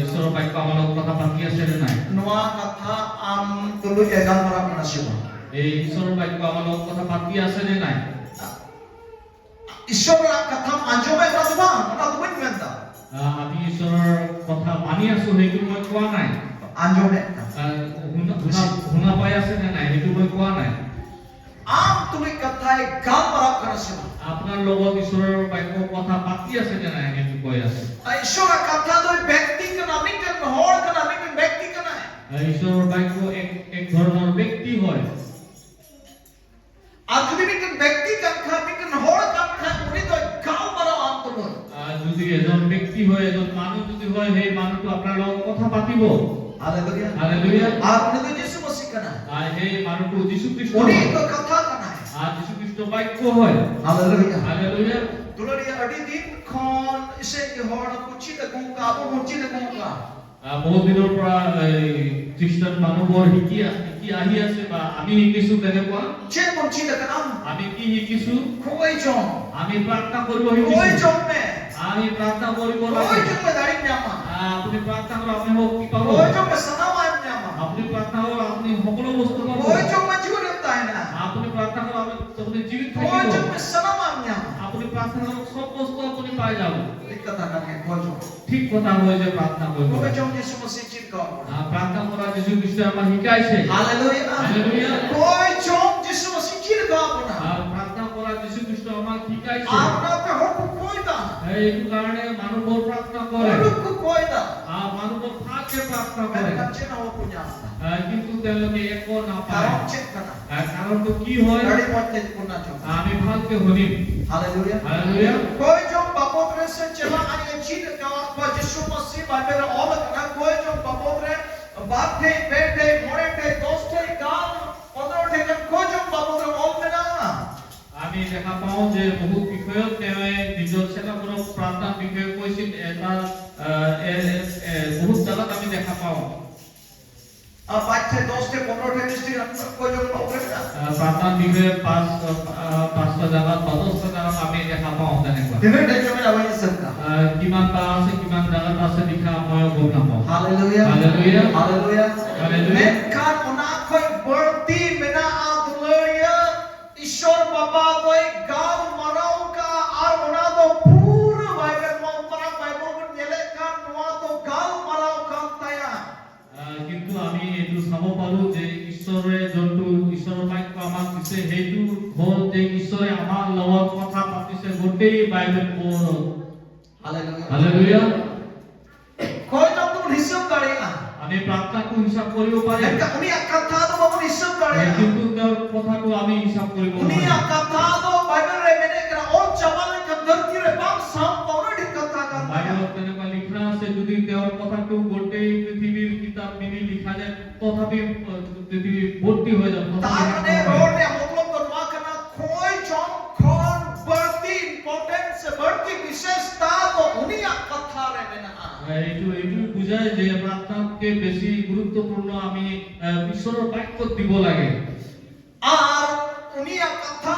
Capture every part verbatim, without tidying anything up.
ঈশ্বৰৰৰ বাক্য আমাৰ লগত কথা পাতি আছে নে নাই? ᱱᱚᱣᱟ ᱠᱟᱛᱷᱟ ᱟᱢ ᱛᱩᱞᱩᱡ ᱮ ᱜᱟᱞᱢᱟᱨᱟᱣ ᱠᱟᱱᱟ ᱥᱮ ᱵᱟᱝ? এই ঈশ্বৰৰ বাক্য আমাৰ লগত কথা পাতি আছে নে নাই? ईश्वर ᱨᱮᱱᱟᱜ ᱠᱟᱛᱷᱟᱢ ᱟᱸᱡᱚᱢᱮᱫ ᱠᱟᱱᱟ ᱥᱮ ᱵᱟᱝ? ᱚᱱᱟ ᱫᱚ ᱵᱟᱹᱧ ᱢᱮᱱᱫᱟ᱾ আহ, আমি ঈশ্বৰৰ কথা মানি আছো, সেইটো মই কোৱা নাই। ᱟᱸᱡᱚᱢᱮᱫ ᱠᱟᱱᱟ। আহ, শুনা, শুনা, শুনা পাই আছে নে নাই, সেইটো মই কোৱা নাই। ᱟᱢ ᱛᱩᱞᱩᱡ ᱠᱟᱛᱷᱟᱭ ᱜᱟᱞᱢᱟᱨᱟᱣ ᱠᱟᱱᱟ ᱥᱮ ᱵᱟᱝ? আপোনাৰ লগত ঈশ্বৰৰ বাক্য কথা পাতি আছে নে নাই, সেইটো কৈ আছে। ᱟᱨ ईश्वर ᱨᱮᱱᱟᱜ ᱠᱟᱛᱷᱟ ᱫᱚ ᱵᱮᱠᱛᱤ ᱠᱟᱱᱟ, ᱢᱤᱫᱴᱮᱱ ᱦᱚᱲ ᱠᱟᱱᱟ, ᱢᱤᱫᱴᱮᱱ ᱵᱮᱠᱛᱤ ᱠᱟᱱᱟᱭ। আহ, ঈশ্বৰৰ বাক্য এক, এক ধৰণৰ ব্যক্তি হয়। ᱟᱨ ᱡᱩᱫᱤ ᱢᱤᱫᱴᱮᱱ ᱵᱮᱠᱛᱤ ᱠᱟᱱ ᱠᱷᱟᱱ, ᱢᱤᱫᱴᱮᱱ ᱦᱚᱲ ᱠᱟᱱ ᱠᱷᱟᱱ, ᱩᱱᱤ ᱫᱚ ᱜᱟᱞᱢᱟᱨᱟᱣ ᱟᱢ ᱛᱩᱞᱩᱡ। আহ, যদি এজন ব্যক্তি হয়, এজন মানুহ যদি হয়, সেই মানুহটো আপোনাৰ লগত কথা পাতিব। Hallelujah। Hallelujah। ᱟᱨ ᱩᱱᱤ ᱫᱚ ᱡᱤᱥᱩ ᱢᱟᱹᱥᱤ ᱠᱟᱱᱟᱭ। ᱟᱨ সেই মানুহটো যীশু খ্ৰীষ্ট ᱩᱱᱤ হয়। ᱫᱚ ᱠᱟᱛᱷᱟ ᱠᱟᱱᱟᱭ। ᱟᱨ যীশু খ্ৰীষ্ট বাক্য হয়। Hallelujah। Hallelujah। ᱫᱩᱞᱟᱹᱲᱤᱭᱟᱹ, ᱟᱹᱰᱤ ᱫᱤᱱ ᱠᱷᱚᱱ ᱤᱥᱟᱹᱭ ᱦᱚᱲ ᱠᱚ ᱪᱮᱫ ᱟᱹᱜᱩ ᱠᱟᱜᱼᱟ, ᱟᱵᱚ ᱵᱚᱱ ᱪᱮᱫ ᱟᱹᱜᱩ ᱠᱟᱜᱼᱟ। আহ, বহুত দিনৰ পৰা এই খ্ৰীষ্টান মানুহবোৰ শিকি আ-, শিকি আহি আছে বা আমি শিকিছো তেনেকুৱা। ᱪᱮᱫ ᱵᱚᱱ ᱪᱮᱫ ᱟᱠᱟᱫᱼᱟ? আমি কি শিকিছো? ᱠᱷᱚᱭ ᱡᱚᱝ। আমি প্ৰাৰ্থনা কৰিব ᱠᱷᱚᱭ শিকিছো। ᱡᱚᱝ ᱢᱮ। আমি প্ৰাৰ্থনা কৰিব ᱠᱷᱚᱭ লাগে। ᱡᱚᱝ ᱢᱮ, ᱫᱟᱲᱮᱢ ᱧᱟᱢᱟ। আহ, আপুনি প্ৰাৰ্থনা কৰক, আপুনি শক্তি পাব। ᱠᱷᱚᱭ ᱡᱚᱝ ᱢᱮ, ᱥᱟᱱᱟᱢᱟᱜ ᱮᱢ ᱧᱟᱢᱟ। আপুনি প্ৰাৰ্থনা কৰক, আপুনি সকলো বস্তু পাব। ᱠᱷᱚᱭ ᱡᱚᱝ ᱢᱮ, ᱡᱤᱣᱮᱫ ᱮᱢ ᱛᱟᱦᱮᱱᱟ। আপুনি প্ৰাৰ্থনা কৰক, আপুনি, আপুনি জীৱিত ᱠᱷᱚᱭ থাকিব। ᱡᱚᱝ ᱢᱮ, ᱥᱟᱱᱟᱢᱟᱜ ᱮᱢ ᱧᱟᱢᱟ। আপুনি প্ৰাৰ্থনা কৰক, সব বস্তু আপুনি পাই যাব। ᱴᱷᱤᱠ ᱠᱟᱛᱷᱟ ᱠᱟᱱ ᱜᱮᱭᱟ, ᱠᱷᱚᱭ ᱡᱚᱝ। ঠিক কথা হয় যে প্ৰাৰ্থনা কৰিব লাগে। ᱠᱷᱚᱭ ᱡᱚᱝ ᱡᱤᱥᱩ ᱢᱟᱹᱥᱤ ᱪᱮᱫ ᱠᱟᱜ ᱵᱚᱱᱟ। আহ, প্ৰাৰ্থনা কৰা যীশু খ্ৰীষ্টই আমাক শিকাইছে। Hallelujah। Hallelujah। ᱠᱷᱚᱭ ᱡᱚᱝ ᱡᱤᱥᱩ ᱢᱟᱹᱥᱤ ᱪᱮᱫ ᱠᱟᱜ ᱵᱚᱱᱟ। আহ, প্ৰাৰ্থনা কৰা যীশু খ্ৰীষ্টই আমাক শিকাইছে। ᱟᱨ ᱚᱱᱟᱛᱮ ᱦᱚᱲ ᱠᱚ ᱠᱷᱚᱭ ᱫᱟ। এই, এইটো কাৰণে মানুহবোৰ প্ৰাৰ্থনা কৰে। ᱦᱚᱲ ᱠᱚ ᱠᱷᱚᱭ ᱫᱟ। আহ, মানুহবোৰ ভালকে প্ৰাৰ্থনা কৰে। ᱢᱮᱱᱠᱷᱟᱱ ᱪᱮᱫ ᱦᱚᱸ ᱵᱟᱠᱚ ᱧᱟᱢ ᱫᱟ। আহ, কিন্তু তেওঁলোকে একো নাপায়। কাৰণ ᱪᱮᱫ ᱠᱟᱱᱟ? আহ, কাৰণটো কি হয়? ᱟᱹᱰᱤ ᱢᱚᱡᱽ ᱛᱮ ᱵᱚᱱ ᱟᱸᱡᱚᱢᱟ। আমি ভালকে শুনিম। Hallelujah। Hallelujah। ᱠᱷᱚᱭ ᱡᱚᱝ ᱵᱟᱵᱚᱫ ᱨᱮ ᱥᱮ ᱪᱮᱞᱟ ᱟᱨ ᱮ ᱪᱮᱫ ᱠᱟᱣᱟᱫ ᱠᱚᱣᱟ ᱡᱤᱥᱩ ᱢᱟᱹᱥᱤ ᱵᱟᱭᱵᱮᱞ ᱨᱮ ᱚᱞ ᱟᱠᱟᱱᱟ, ᱠᱷᱚᱭ ᱡᱚᱝ ᱵᱟᱵᱚᱫ ᱨᱮ ᱵᱟᱨ ᱴᱷᱮᱡ, ᱯᱮ ᱴᱷᱮᱡ, ᱢᱚᱬᱮ ᱴᱷᱮᱡ, ᱫᱚᱥ ᱴᱷᱮᱡ ᱜᱟᱱ, ᱯᱚᱱᱨᱚ ᱴᱷᱮᱡ ᱜᱟᱱ ᱠᱷᱚᱭ ᱡᱚᱝ ᱵᱟᱵᱚᱫ ᱨᱮ ᱚᱞ ᱢᱮᱱᱟᱜᱼᱟ᱾ আমি দেখা পাওঁ যে বহুত বিষয়ত তেওঁ নিজৰ চেলাবোৰক প্ৰাৰ্থনাৰ বিষয়ে কৈছিল। এটা, আহ, এ, এ, এ, বহুত জাগাত আমি দেখা পাওঁ। ᱟᱨ ᱯᱟᱸᱪ ᱴᱷᱮᱡ, ᱫᱚᱥ ᱴᱷᱮᱡ, ᱯᱚᱱᱨᱚ ᱴᱷᱮᱡ, ᱵᱤᱥ ᱴᱷᱮᱡ ᱜᱟᱱ ᱠᱷᱚᱭ ᱡᱚᱝ ᱵᱟᱵᱚᱫ ᱨᱮ ᱢᱮᱱᱟᱜᱼᱟ᱾ আহ, প্ৰাৰ্থনাৰ বিষয়ে পাঁচ, আহ, পাঁচটা জাগাত বা দহটা জাগাত আমি দেখা পাওঁ তেনেকুৱা। ᱛᱤᱱᱟᱹᱜ ᱴᱷᱮᱡ ᱪᱚ ᱢᱮᱱᱟᱜᱼᱟ, ᱵᱟᱹᱧ ᱦᱤᱥᱟᱹᱵ ᱠᱟᱜᱼᱟ᱾ ᱟᱨ ᱠᱤᱢᱟᱱ ᱛᱟᱥᱮ ᱠᱤᱢᱟᱱ ᱫᱟᱜᱟ ᱛᱟᱥᱮ ᱫᱤᱠᱷᱟ ᱟᱢᱟᱭ ᱜᱚᱢᱱᱟᱢᱚ᱾ Hallelujah. Hallelujah. Hallelujah. Hallelujah. ᱢᱮᱱᱠᱷᱟᱱ ᱚᱱᱟ ᱠᱷᱚᱡ ᱵᱟᱹᱲᱛᱤ ᱢᱮᱱᱟᱜᱼᱟ, ᱫᱩᱞᱟᱹᱲᱤᱭᱟᱹ, ᱤᱥᱚᱨ ᱵᱟᱵᱟ ᱫᱚᱭ ᱜᱟᱞᱢᱟᱨᱟᱣ ᱠᱟᱜᱼᱟ ᱟᱨ ᱚᱱᱟ ᱫᱚ ᱯᱩᱨᱟᱹ ᱵᱟᱭᱵᱮᱞ, ᱱᱚᱣᱟ ᱢᱟᱨᱟᱝ ᱵᱟᱭᱵᱮᱞ ᱵᱚᱱ ᱧᱮᱞᱮᱫ ᱠᱟᱱ, ᱱᱚᱣᱟ ᱫᱚ ᱜᱟᱞᱢᱟᱨᱟᱣ ᱠᱟᱱ ᱛᱟᱭᱟ᱾ আহ, কিন্তু আমি এইটো চাব পাৰোঁ যে ঈশ্বৰে যোনটো, ঈশ্বৰৰ বাক্য আমাক দিছে, সেইটো হ'ল যে ঈশ্বৰে আমাৰ লগত কথা পাতিছে গোটেই বাইবেল পঢ়। Hallelujah. Hallelujah. ᱚᱠᱚᱭ ᱪᱚᱝ ᱫᱚᱵᱚᱱ ᱦᱤᱥᱟᱹᱵ ᱫᱟᱲᱮᱭᱟᱜᱼᱟ᱾ আমি প্ৰাৰ্থনাটো হিচাপ কৰিব পাৰিম। ᱢᱮᱱᱠᱷᱟᱱ ᱩᱱᱤᱭᱟᱜ ᱠᱟᱛᱷᱟ ᱫᱚ ᱵᱟᱵᱚᱱ ᱦᱤᱥᱟᱹᱵ ᱫᱟᱲᱮᱭᱟᱜᱼᱟ᱾ কিন্তু তেওঁৰ কথাটো আমি হিচাপ কৰিব নোৱাৰিম। ᱩᱱᱤᱭᱟᱜ ᱠᱟᱛᱷᱟ ᱫᱚ ᱵᱟᱭᱵᱮᱞ ᱨᱮ ᱢᱮᱱᱮᱫ ᱠᱟᱱᱟ, ᱚᱞ ᱪᱟᱵᱟ ᱞᱮᱱᱠᱷᱟᱱ ᱫᱷᱟᱹᱨᱛᱤ ᱨᱮ ᱵᱟᱝ ᱥᱟᱵ ᱠᱚᱜᱼᱟ, ᱩᱱᱟᱹᱜ ᱰᱷᱮᱨ ᱠᱟᱛᱷᱟ ᱠᱟᱱ ᱛᱟᱭᱟ᱾ বাইবেলত তেনেকুৱা লিখা আছে, যদি তেওঁৰ কথাটো গোটেই পৃথিৱীৰ কিতাপ মিলি লিখা যায়, তথাপি, আহ, পৃথিৱী ভৰ্তি হৈ যাব। ᱛᱟᱨ ᱢᱟᱱᱮ ᱨᱚᱲ ᱨᱮᱭᱟᱜ ᱢᱚᱛᱞᱚᱵ ᱫᱚ ᱱᱚᱣᱟ ᱠᱟᱱᱟ, ᱚᱠᱚᱭ ᱪᱚᱝ ᱠᱷᱚᱱ ᱵᱟᱹᱲᱛᱤ important ᱥᱮ ᱵᱟᱹᱲᱛᱤ ᱵᱤᱥᱮᱥᱛᱟ ᱫᱚ ᱩᱱᱤᱭᱟᱜ ᱠᱟᱛᱷᱟ ᱨᱮ ᱢᱮᱱᱟᱜᱼᱟ᱾ এইটো, এইটো বুজায় যে প্ৰাৰ্থনাতকৈ বেছি গুৰুত্বপূৰ্ণ আমি, আহ, ঈশ্বৰৰ বাক্যত দিব লাগে। ᱟᱨ ᱩᱱᱤᱭᱟᱜ ᱠᱟᱛᱷᱟ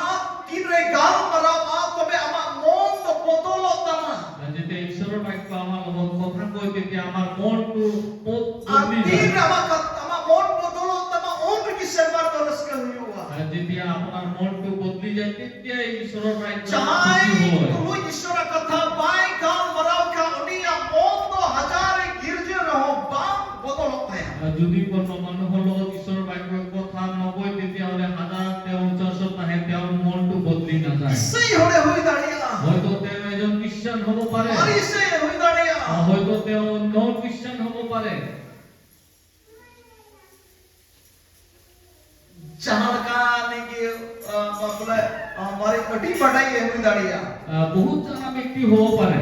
ᱛᱤᱱᱨᱮ ᱜᱟᱞᱢᱟᱨᱟᱣᱟ, ᱛᱚᱵᱮ ᱟᱢᱟᱜ ᱢᱚᱱ ᱫᱚ ᱵᱚᱫᱚᱞᱚᱜ ᱛᱟᱢᱟ᱾ ᱟᱨ ᱡᱮᱛᱮ ᱤᱥᱚᱨ ᱵᱟᱠᱭᱚ ᱟᱢᱟᱜ ᱞᱚᱜᱚᱱ ᱠᱚᱛᱷᱟ ᱠᱚ ᱛᱮᱛᱮ ᱟᱢᱟᱜ ᱢᱚᱱ ᱠᱚ ᱵᱚᱫ-, ᱟᱨ ᱵᱚᱫᱞᱤ ᱛᱤᱱᱨᱮ ᱟᱢᱟᱜ ᱠᱟᱛ-, ᱟᱢᱟᱜ ᱢᱚᱱ ᱵᱚᱫᱚᱞᱚᱜ ᱛᱟᱢᱟ, ᱩᱱ ᱨᱮᱜᱮ ᱥᱮᱨᱢᱟ ᱨᱮᱫᱚ ᱨᱟᱹᱥᱠᱟᱹ ᱦᱩᱭᱩᱜᱼᱟ᱾ ᱟᱨ ᱡᱮᱛᱮ ᱟᱯᱱᱟᱨ ᱢᱚᱱ ᱠᱚ ᱵᱚᱫᱞᱤ ᱡᱟᱭ, ᱛᱮᱛᱮ ᱤᱥᱚᱨ ᱵᱟᱠᱭᱚ ᱡᱟᱦᱟᱸᱭ ᱠᱩᱥᱤ ᱦᱚᱭ᱾ ᱛᱩᱞᱩᱡ ᱤᱥᱚᱨᱟᱜ ᱠᱟᱛᱷᱟ ᱵᱟᱭ ᱜᱟᱞᱢᱟᱨᱟᱣ ᱠᱷᱟᱱ, ᱩᱱᱤᱭᱟᱜ ᱢᱚᱱ ᱫᱚ ᱦᱟᱡᱟᱨ ᱜᱤᱨᱡᱟᱹ ᱨᱮᱦᱚᱸ ᱵᱟᱝ ᱵᱚᱫᱚᱞᱚᱜ ᱛᱟᱭᱟ᱾ ᱟᱨ ᱡᱩᱫᱤ ᱠᱚᱱᱚ ᱢᱟᱱᱩ ᱦᱚᱲ ᱞᱚᱜᱚᱱ ᱤᱥᱚᱨ ᱵᱟᱠᱭᱚ ᱠᱚᱛᱷᱟ ᱱᱚᱠᱚᱭ ᱛᱮᱛᱮ ᱚᱸᱰᱮ ᱦᱟᱡᱟᱨ ᱛᱮ ᱩᱱᱤ ᱪᱟᱨᱥᱚ ᱛᱟᱦᱮᱸ ᱛᱮ ᱩᱱᱤ ᱢᱚᱱ ᱠᱚ ᱵᱚᱫᱞᱤ ᱱᱟ ᱡᱟᱭ᱾ ᱤᱥᱟᱹᱭ ᱦᱚᱲᱮ ᱦᱩᱭ ᱫᱟᱲᱮᱭᱟᱜᱼᱟ᱾ ᱦᱚᱭᱛᱚ ᱛᱮ ᱩᱱᱤ ᱮᱠᱡᱚᱱ ᱠᱨᱤᱥᱪᱟᱱ ᱦᱚᱵᱚ ᱯᱟᱨᱮ᱾ ᱟᱨ ᱤᱥᱟᱹᱭ ᱦᱩᱭ ᱫᱟᱲᱮᱭᱟᱜᱼᱟ᱾ ᱦᱚᱭᱛᱚ ᱛᱮ ᱩᱱᱤ ᱱᱚᱱ ᱠᱨᱤᱥᱪᱟᱱ ᱦᱚᱵᱚ ᱯᱟᱨᱮ᱾ ᱡᱟᱦᱟᱸ ᱞᱮᱠᱟ ᱱᱤᱭᱟᱹ, ᱟ, ᱵᱚᱞᱮ, ᱟ, ᱢᱟᱨᱮ ᱟᱹᱰᱤ ᱵᱟᱰᱟᱭ ᱮ ᱦᱩᱭ ᱫᱟᱲᱮᱭᱟᱜᱼᱟ᱾ ᱟᱨ ᱵᱚᱦᱩᱛ ᱡᱟᱦᱟᱸ ᱵᱮᱠᱛᱤ ᱦᱚᱵᱚ ᱯᱟᱨᱮ᱾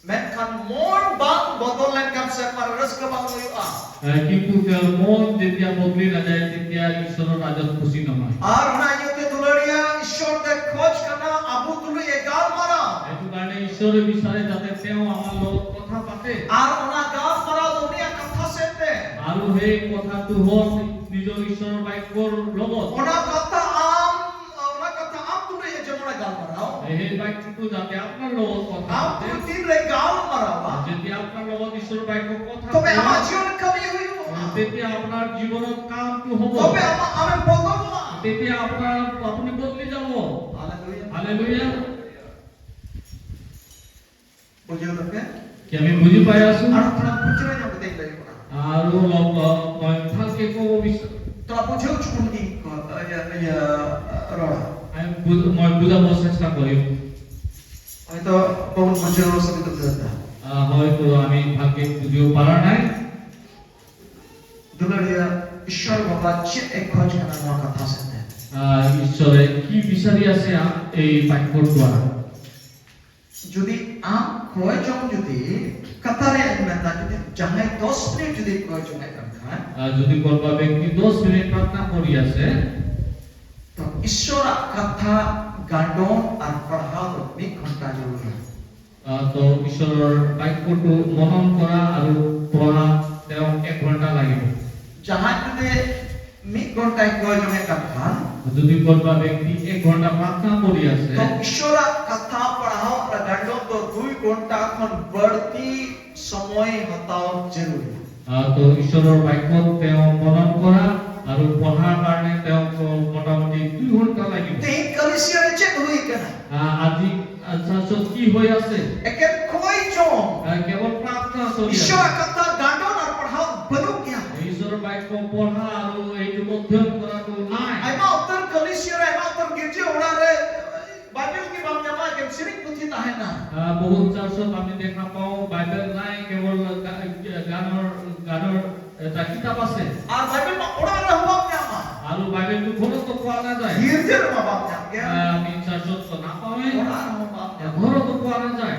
ᱢᱮᱱᱠᱷᱟᱱ ᱢᱚᱱ ᱵᱟᱝ ᱵᱚᱫᱚᱞ ᱞᱮᱱᱠᱷᱟᱱ ᱥᱮᱨᱢᱟ ᱨᱮ ᱨᱟᱹᱥᱠᱟᱹ ᱵᱟᱝ ᱦᱩᱭᱩᱜᱼᱟ᱾ ᱮ, ᱠᱤᱱᱛᱩ ᱛᱮ ᱢᱚᱱ ᱡᱮᱛᱤᱭᱟ ᱵᱚᱫᱞᱤ ᱱᱟ ᱡᱟᱭ, ᱛᱮᱛᱤᱭᱟ ᱤᱥᱚᱨ ᱨᱟᱡᱚᱛ ᱠᱩᱥᱤ ᱱᱟᱢᱟᱭ᱾ ᱟᱨ ᱚᱱᱟ ᱤᱭᱟᱹᱛᱮ ᱫᱩᱞᱟᱹᱲᱤᱭᱟ ᱤᱥᱚᱨ ᱫᱚᱭ ᱠᱷᱚᱡᱽ ᱠᱟᱱᱟ ᱟᱵᱚ ᱛᱩᱞᱩᱡ ᱮ ᱜᱟᱞᱢᱟᱨᱟᱣ᱾ এইটো কাৰণে ঈশ্বৰে বিচাৰে যাতে তেওঁ আমাৰ লগত কথা পাতে। ᱟᱨ ᱚᱱᱟ ᱜᱟᱞᱢᱟᱨᱟᱣ ᱫᱚ ᱩᱱᱤᱭᱟᱜ ᱠᱟᱛᱷᱟ ᱥᱮᱫ ᱛᱮ᱾ আৰু সেই কথাটো হ'ল নিজৰ ঈশ্বৰৰ বাক্যৰ লগত। ᱚᱱᱟ ᱠᱟᱛᱷᱟ ᱟᱢ, ᱚᱱᱟ ᱠᱟᱛᱷᱟ ᱟᱢ ᱛᱩᱞᱩᱡ ᱮ ᱡᱮᱢᱚᱱ ᱮ ᱜᱟᱞᱢᱟᱨᱟᱣ᱾ এই বাক্যটো যাতে আপোনাৰ লগত কথা পাতে। ᱟᱢ ᱛᱤᱱᱨᱮ ᱜᱟᱞᱢᱟᱨᱟᱣᱟ, যদি আপোনাৰ লগত ঈশ্বৰৰ বাক্য কথা ᱛᱚᱵᱮ ᱠᱚᱣᱟ, ᱟᱢᱟᱜ ᱡᱤᱭᱚᱱ ᱨᱮ ᱠᱟᱹᱢᱤ ᱦᱩᱭᱩᱜᱼᱟ। তেতিয়া আপোনাৰ জীৱনত কামটো হ'ব। ᱛᱚᱵᱮ ᱟᱢᱟᱜ, ᱟᱢᱮᱢ ᱵᱚᱫᱚᱞᱚᱜᱼᱟ। তেতিয়া আপোনাৰ, আপুনি বদলি যাব। ᱦᱟᱞᱮᱞᱩᱭᱟ। ᱦᱟᱞᱮᱞᱩᱭᱟ। ᱵᱩᱡᱷᱟᱹᱣ ᱫᱟᱯᱮ? কি আমি বুজি পাই আছো? ᱟᱨ ᱛᱷᱚᱲᱟ ᱵᱩᱡᱷᱟᱹᱣ ᱧᱚᱜ ᱠᱟᱛᱮ ᱞᱟᱹᱭ ᱠᱟᱱᱟ। আৰু অলপ, আহ, মই ভালকে ক'ব বিচাৰোঁ। ᱛᱷᱚᱲᱟ ᱵᱩᱡᱷᱟᱹᱣ ᱦᱚᱪᱚ ᱵᱚᱱ ᱜᱤᱧ ᱠᱚ, ᱤᱭᱟᱹ, ᱤᱭᱟᱹ, ᱨᱚᱲᱟ। আমি বুজ-, মই বুজাব চেষ্টা কৰিম। ᱦᱚᱭᱛᱚ ᱵᱟᱵᱚᱱ ᱵᱩᱡᱷᱟᱹᱣ ᱥᱟᱵᱤᱛ ᱩᱛᱟᱹᱨ ᱫᱟ। আহ, হয়তো আমি ভালকে বুজিব পৰা নাই। ᱫᱩᱞᱟᱹᱲᱤᱭᱟᱹ ᱤᱥᱥᱚᱨ ᱵᱟᱵᱟ ᱪᱮᱫ ᱮ ᱠᱷᱚᱡᱽ ᱠᱟᱱᱟ ᱱᱚᱣᱟ ᱠᱟᱛᱷᱟ ᱥᱮᱫ ᱛᱮ? আহ, ঈশ্বরে কি বিচাৰি আছে আ-, এই বাক্যৰ দ্বাৰা? ᱡᱩᱫᱤ ᱟᱢ ᱠᱚᱭ ᱡᱚᱝ ᱡᱩᱫᱤ ᱠᱟᱛᱷᱟ ᱨᱮᱭᱟᱜ ᱤᱧ ᱢᱮᱱᱫᱟ, ᱡᱩᱫᱤ ᱡᱟᱦᱟᱸᱭ ᱫᱚᱥ ᱢᱤᱱᱤᱴ ᱡᱩᱫᱤ ᱠᱚᱭ ᱡᱚᱝ ᱮᱫ ᱠᱟᱱ ᱠᱷᱟᱱ, ᱟᱨ ᱡᱩᱫᱤ ᱠᱚᱱᱚ ব্যক্তি ᱫᱚᱥ ᱢᱤᱱᱤᱴ ᱯᱨᱟᱨᱛᱷᱱᱟ ᱠᱚᱨᱤ ᱟᱥᱮ, ᱛᱚ ᱤᱥᱥᱚᱨᱟᱜ ᱠᱟᱛᱷᱟ ᱜᱟᱸᱰᱚᱱ ᱟᱨ ᱯᱟᱲᱦᱟᱣ ᱫᱚ ᱢᱤᱫ ᱜᱷᱚᱱᱴᱟ ᱡᱟᱹᱨᱩᱲᱟ᱾ ᱟᱨ ᱛᱚ ᱤᱥᱥᱚᱨ ᱵᱟᱠᱭᱚ ᱠᱚ ᱢᱚᱱᱚᱱ ᱠᱚᱨᱟ ᱟᱨ ᱯᱚᱲᱦᱟ ᱛᱮᱦᱚᱸ ᱮᱠ ᱜᱷᱚᱱᱴᱟ ᱞᱟᱜᱤᱵᱚ᱾ ᱡᱟᱦᱟᱸᱭ ᱡᱩᱫᱤ ᱢᱤᱫ ᱜᱷᱚᱱᱴᱟᱭ ᱠᱚᱭ ᱡᱚᱝ ᱮᱫ ᱠᱟᱱ ᱠᱷᱟᱱ, ᱡᱩᱫᱤ ᱠᱚᱱᱚ ব্যক্তি ᱮᱠ ᱜᱷᱚᱱᱴᱟ ᱯᱨᱟᱨᱛᱷᱱᱟ ᱠᱚᱨᱤ ᱟᱥᱮ, ᱛᱚ ᱤᱥᱥᱚᱨᱟᱜ ᱠᱟᱛᱷᱟ ᱯᱟᱲᱦᱟᱣ ᱨᱮ ᱜᱟᱸᱰᱚᱱ ᱫᱚ ᱫᱩᱭ ᱜᱷᱚᱱᱴᱟ ᱠᱷᱚᱱ ᱵᱟᱹᱲᱛᱤ ᱥᱚᱢᱚᱭ ᱦᱟᱛᱟᱣ ᱡᱟᱹᱨᱩᱲᱟ᱾ ᱟᱨ ᱛᱚ ᱤᱥᱥᱚᱨ ᱵᱟᱠᱭᱚ ᱛᱮᱦᱚᱸ ᱢᱚᱱᱚᱱ ᱠᱚᱨᱟ ᱟᱨ ᱯᱚᱲᱦᱟ ᱠᱟᱨᱚᱱᱮ ᱛᱮᱦᱚᱸ ᱠᱚ ᱢᱚᱴᱟᱢᱩᱴᱤ ᱫᱩᱭ ᱜᱷᱚᱱᱴᱟ ᱞᱟᱜᱤᱵᱚ᱾ ᱛᱮᱦᱮᱧ ᱠᱟᱞᱤᱥᱤᱭᱟ ᱨᱮ ᱪᱮᱫ ᱦᱩᱭ ᱠᱟᱱᱟ? ᱟᱨ ᱟᱡᱤ, ᱟᱪᱪᱷᱟ, ᱥᱚᱛ ᱠᱤ ᱦᱩᱭ ᱟᱥᱮ? ᱮᱠᱮᱱ ᱠᱚᱭ ᱡᱚᱝ᱾ ᱟᱨ ᱠᱮᱵᱚᱞ ᱯᱨᱟᱨᱛᱷᱱᱟ ᱥᱚᱨᱤᱭᱟ᱾ ᱤᱥᱥᱚᱨᱟᱜ ᱠᱟᱛᱷᱟ ᱜᱟᱸᱰᱚᱱ ᱟᱨ ᱯᱟᱲᱦᱟᱣ ᱵᱟᱹᱱᱩᱜ ᱜᱮᱭᱟ᱾ ᱤᱥᱥᱚᱨ ᱵᱟᱠᱭᱚ ᱯᱚᱲᱦᱟ ᱟᱨ ᱮᱭ ᱡᱮ ᱚᱫᱷᱭᱚᱱ ᱠᱚᱨᱟ ᱠᱚ ᱱᱟᱭ᱾ ᱟᱭᱢᱟ ᱩᱛᱟᱹᱨ ᱠᱟᱞᱤᱥᱤᱭᱟ ᱨᱮ, ᱟᱭᱢᱟ ᱩᱛᱟᱹᱨ ᱜᱤᱨᱡᱟᱹ ᱚᱲᱟᱜ ᱨᱮ ᱵᱟᱭᱵᱮᱞ ᱜᱮ ᱵᱟᱢ ᱧᱟᱢᱟ, ᱮᱠᱮᱱ ᱥᱮᱨᱮᱧ ᱯᱩᱛᱷᱤ ᱛᱟᱦᱮᱱᱟ᱾ ᱟᱨ ᱵᱚᱦᱩᱛ ᱪᱟᱨᱪ ᱟᱢ ᱫᱮᱠᱷᱟ ᱯᱟᱣ, ᱵᱟᱭᱵᱮᱞ ᱱᱟᱭ, ᱠᱮᱵᱚᱞ ᱜᱟ-, ᱜᱟᱱᱚᱲ, ᱜᱟᱱᱚᱲ, ᱮ, ᱫᱟ ᱠᱤᱛᱟᱵ ᱟᱥᱮ᱾ ᱟᱨ ᱵᱟᱭᱵᱮᱞ ᱢᱟ ᱚᱲᱟᱜ ᱨᱮᱦᱚᱸ ᱵᱟᱢ ᱧᱟᱢᱟ᱾ ᱟᱨ ᱵᱟᱭᱵᱮᱞ ᱫᱚ ᱜᱷᱚᱨᱚ ᱫᱚ ᱯᱟᱣᱟ ᱱᱟ ᱡᱟᱭ᱾ ᱜᱤᱨᱡᱟᱹ ᱨᱮᱢᱟ ᱵᱟᱢ ᱧᱟᱢ ᱜᱮᱭᱟ᱾ ᱟᱨ ᱟᱢ ᱪᱟᱨᱪ ᱨᱮ ᱛᱚ ᱱᱟ ᱯᱟᱣᱮ᱾ ᱚᱲᱟᱜ ᱨᱮᱦᱚᱸ ᱵᱟᱢ ᱧᱟᱢᱟ᱾ ᱜᱷᱚᱨᱚ ᱫᱚ ᱯᱟᱣᱟ ᱱᱟ ᱡᱟᱭ᱾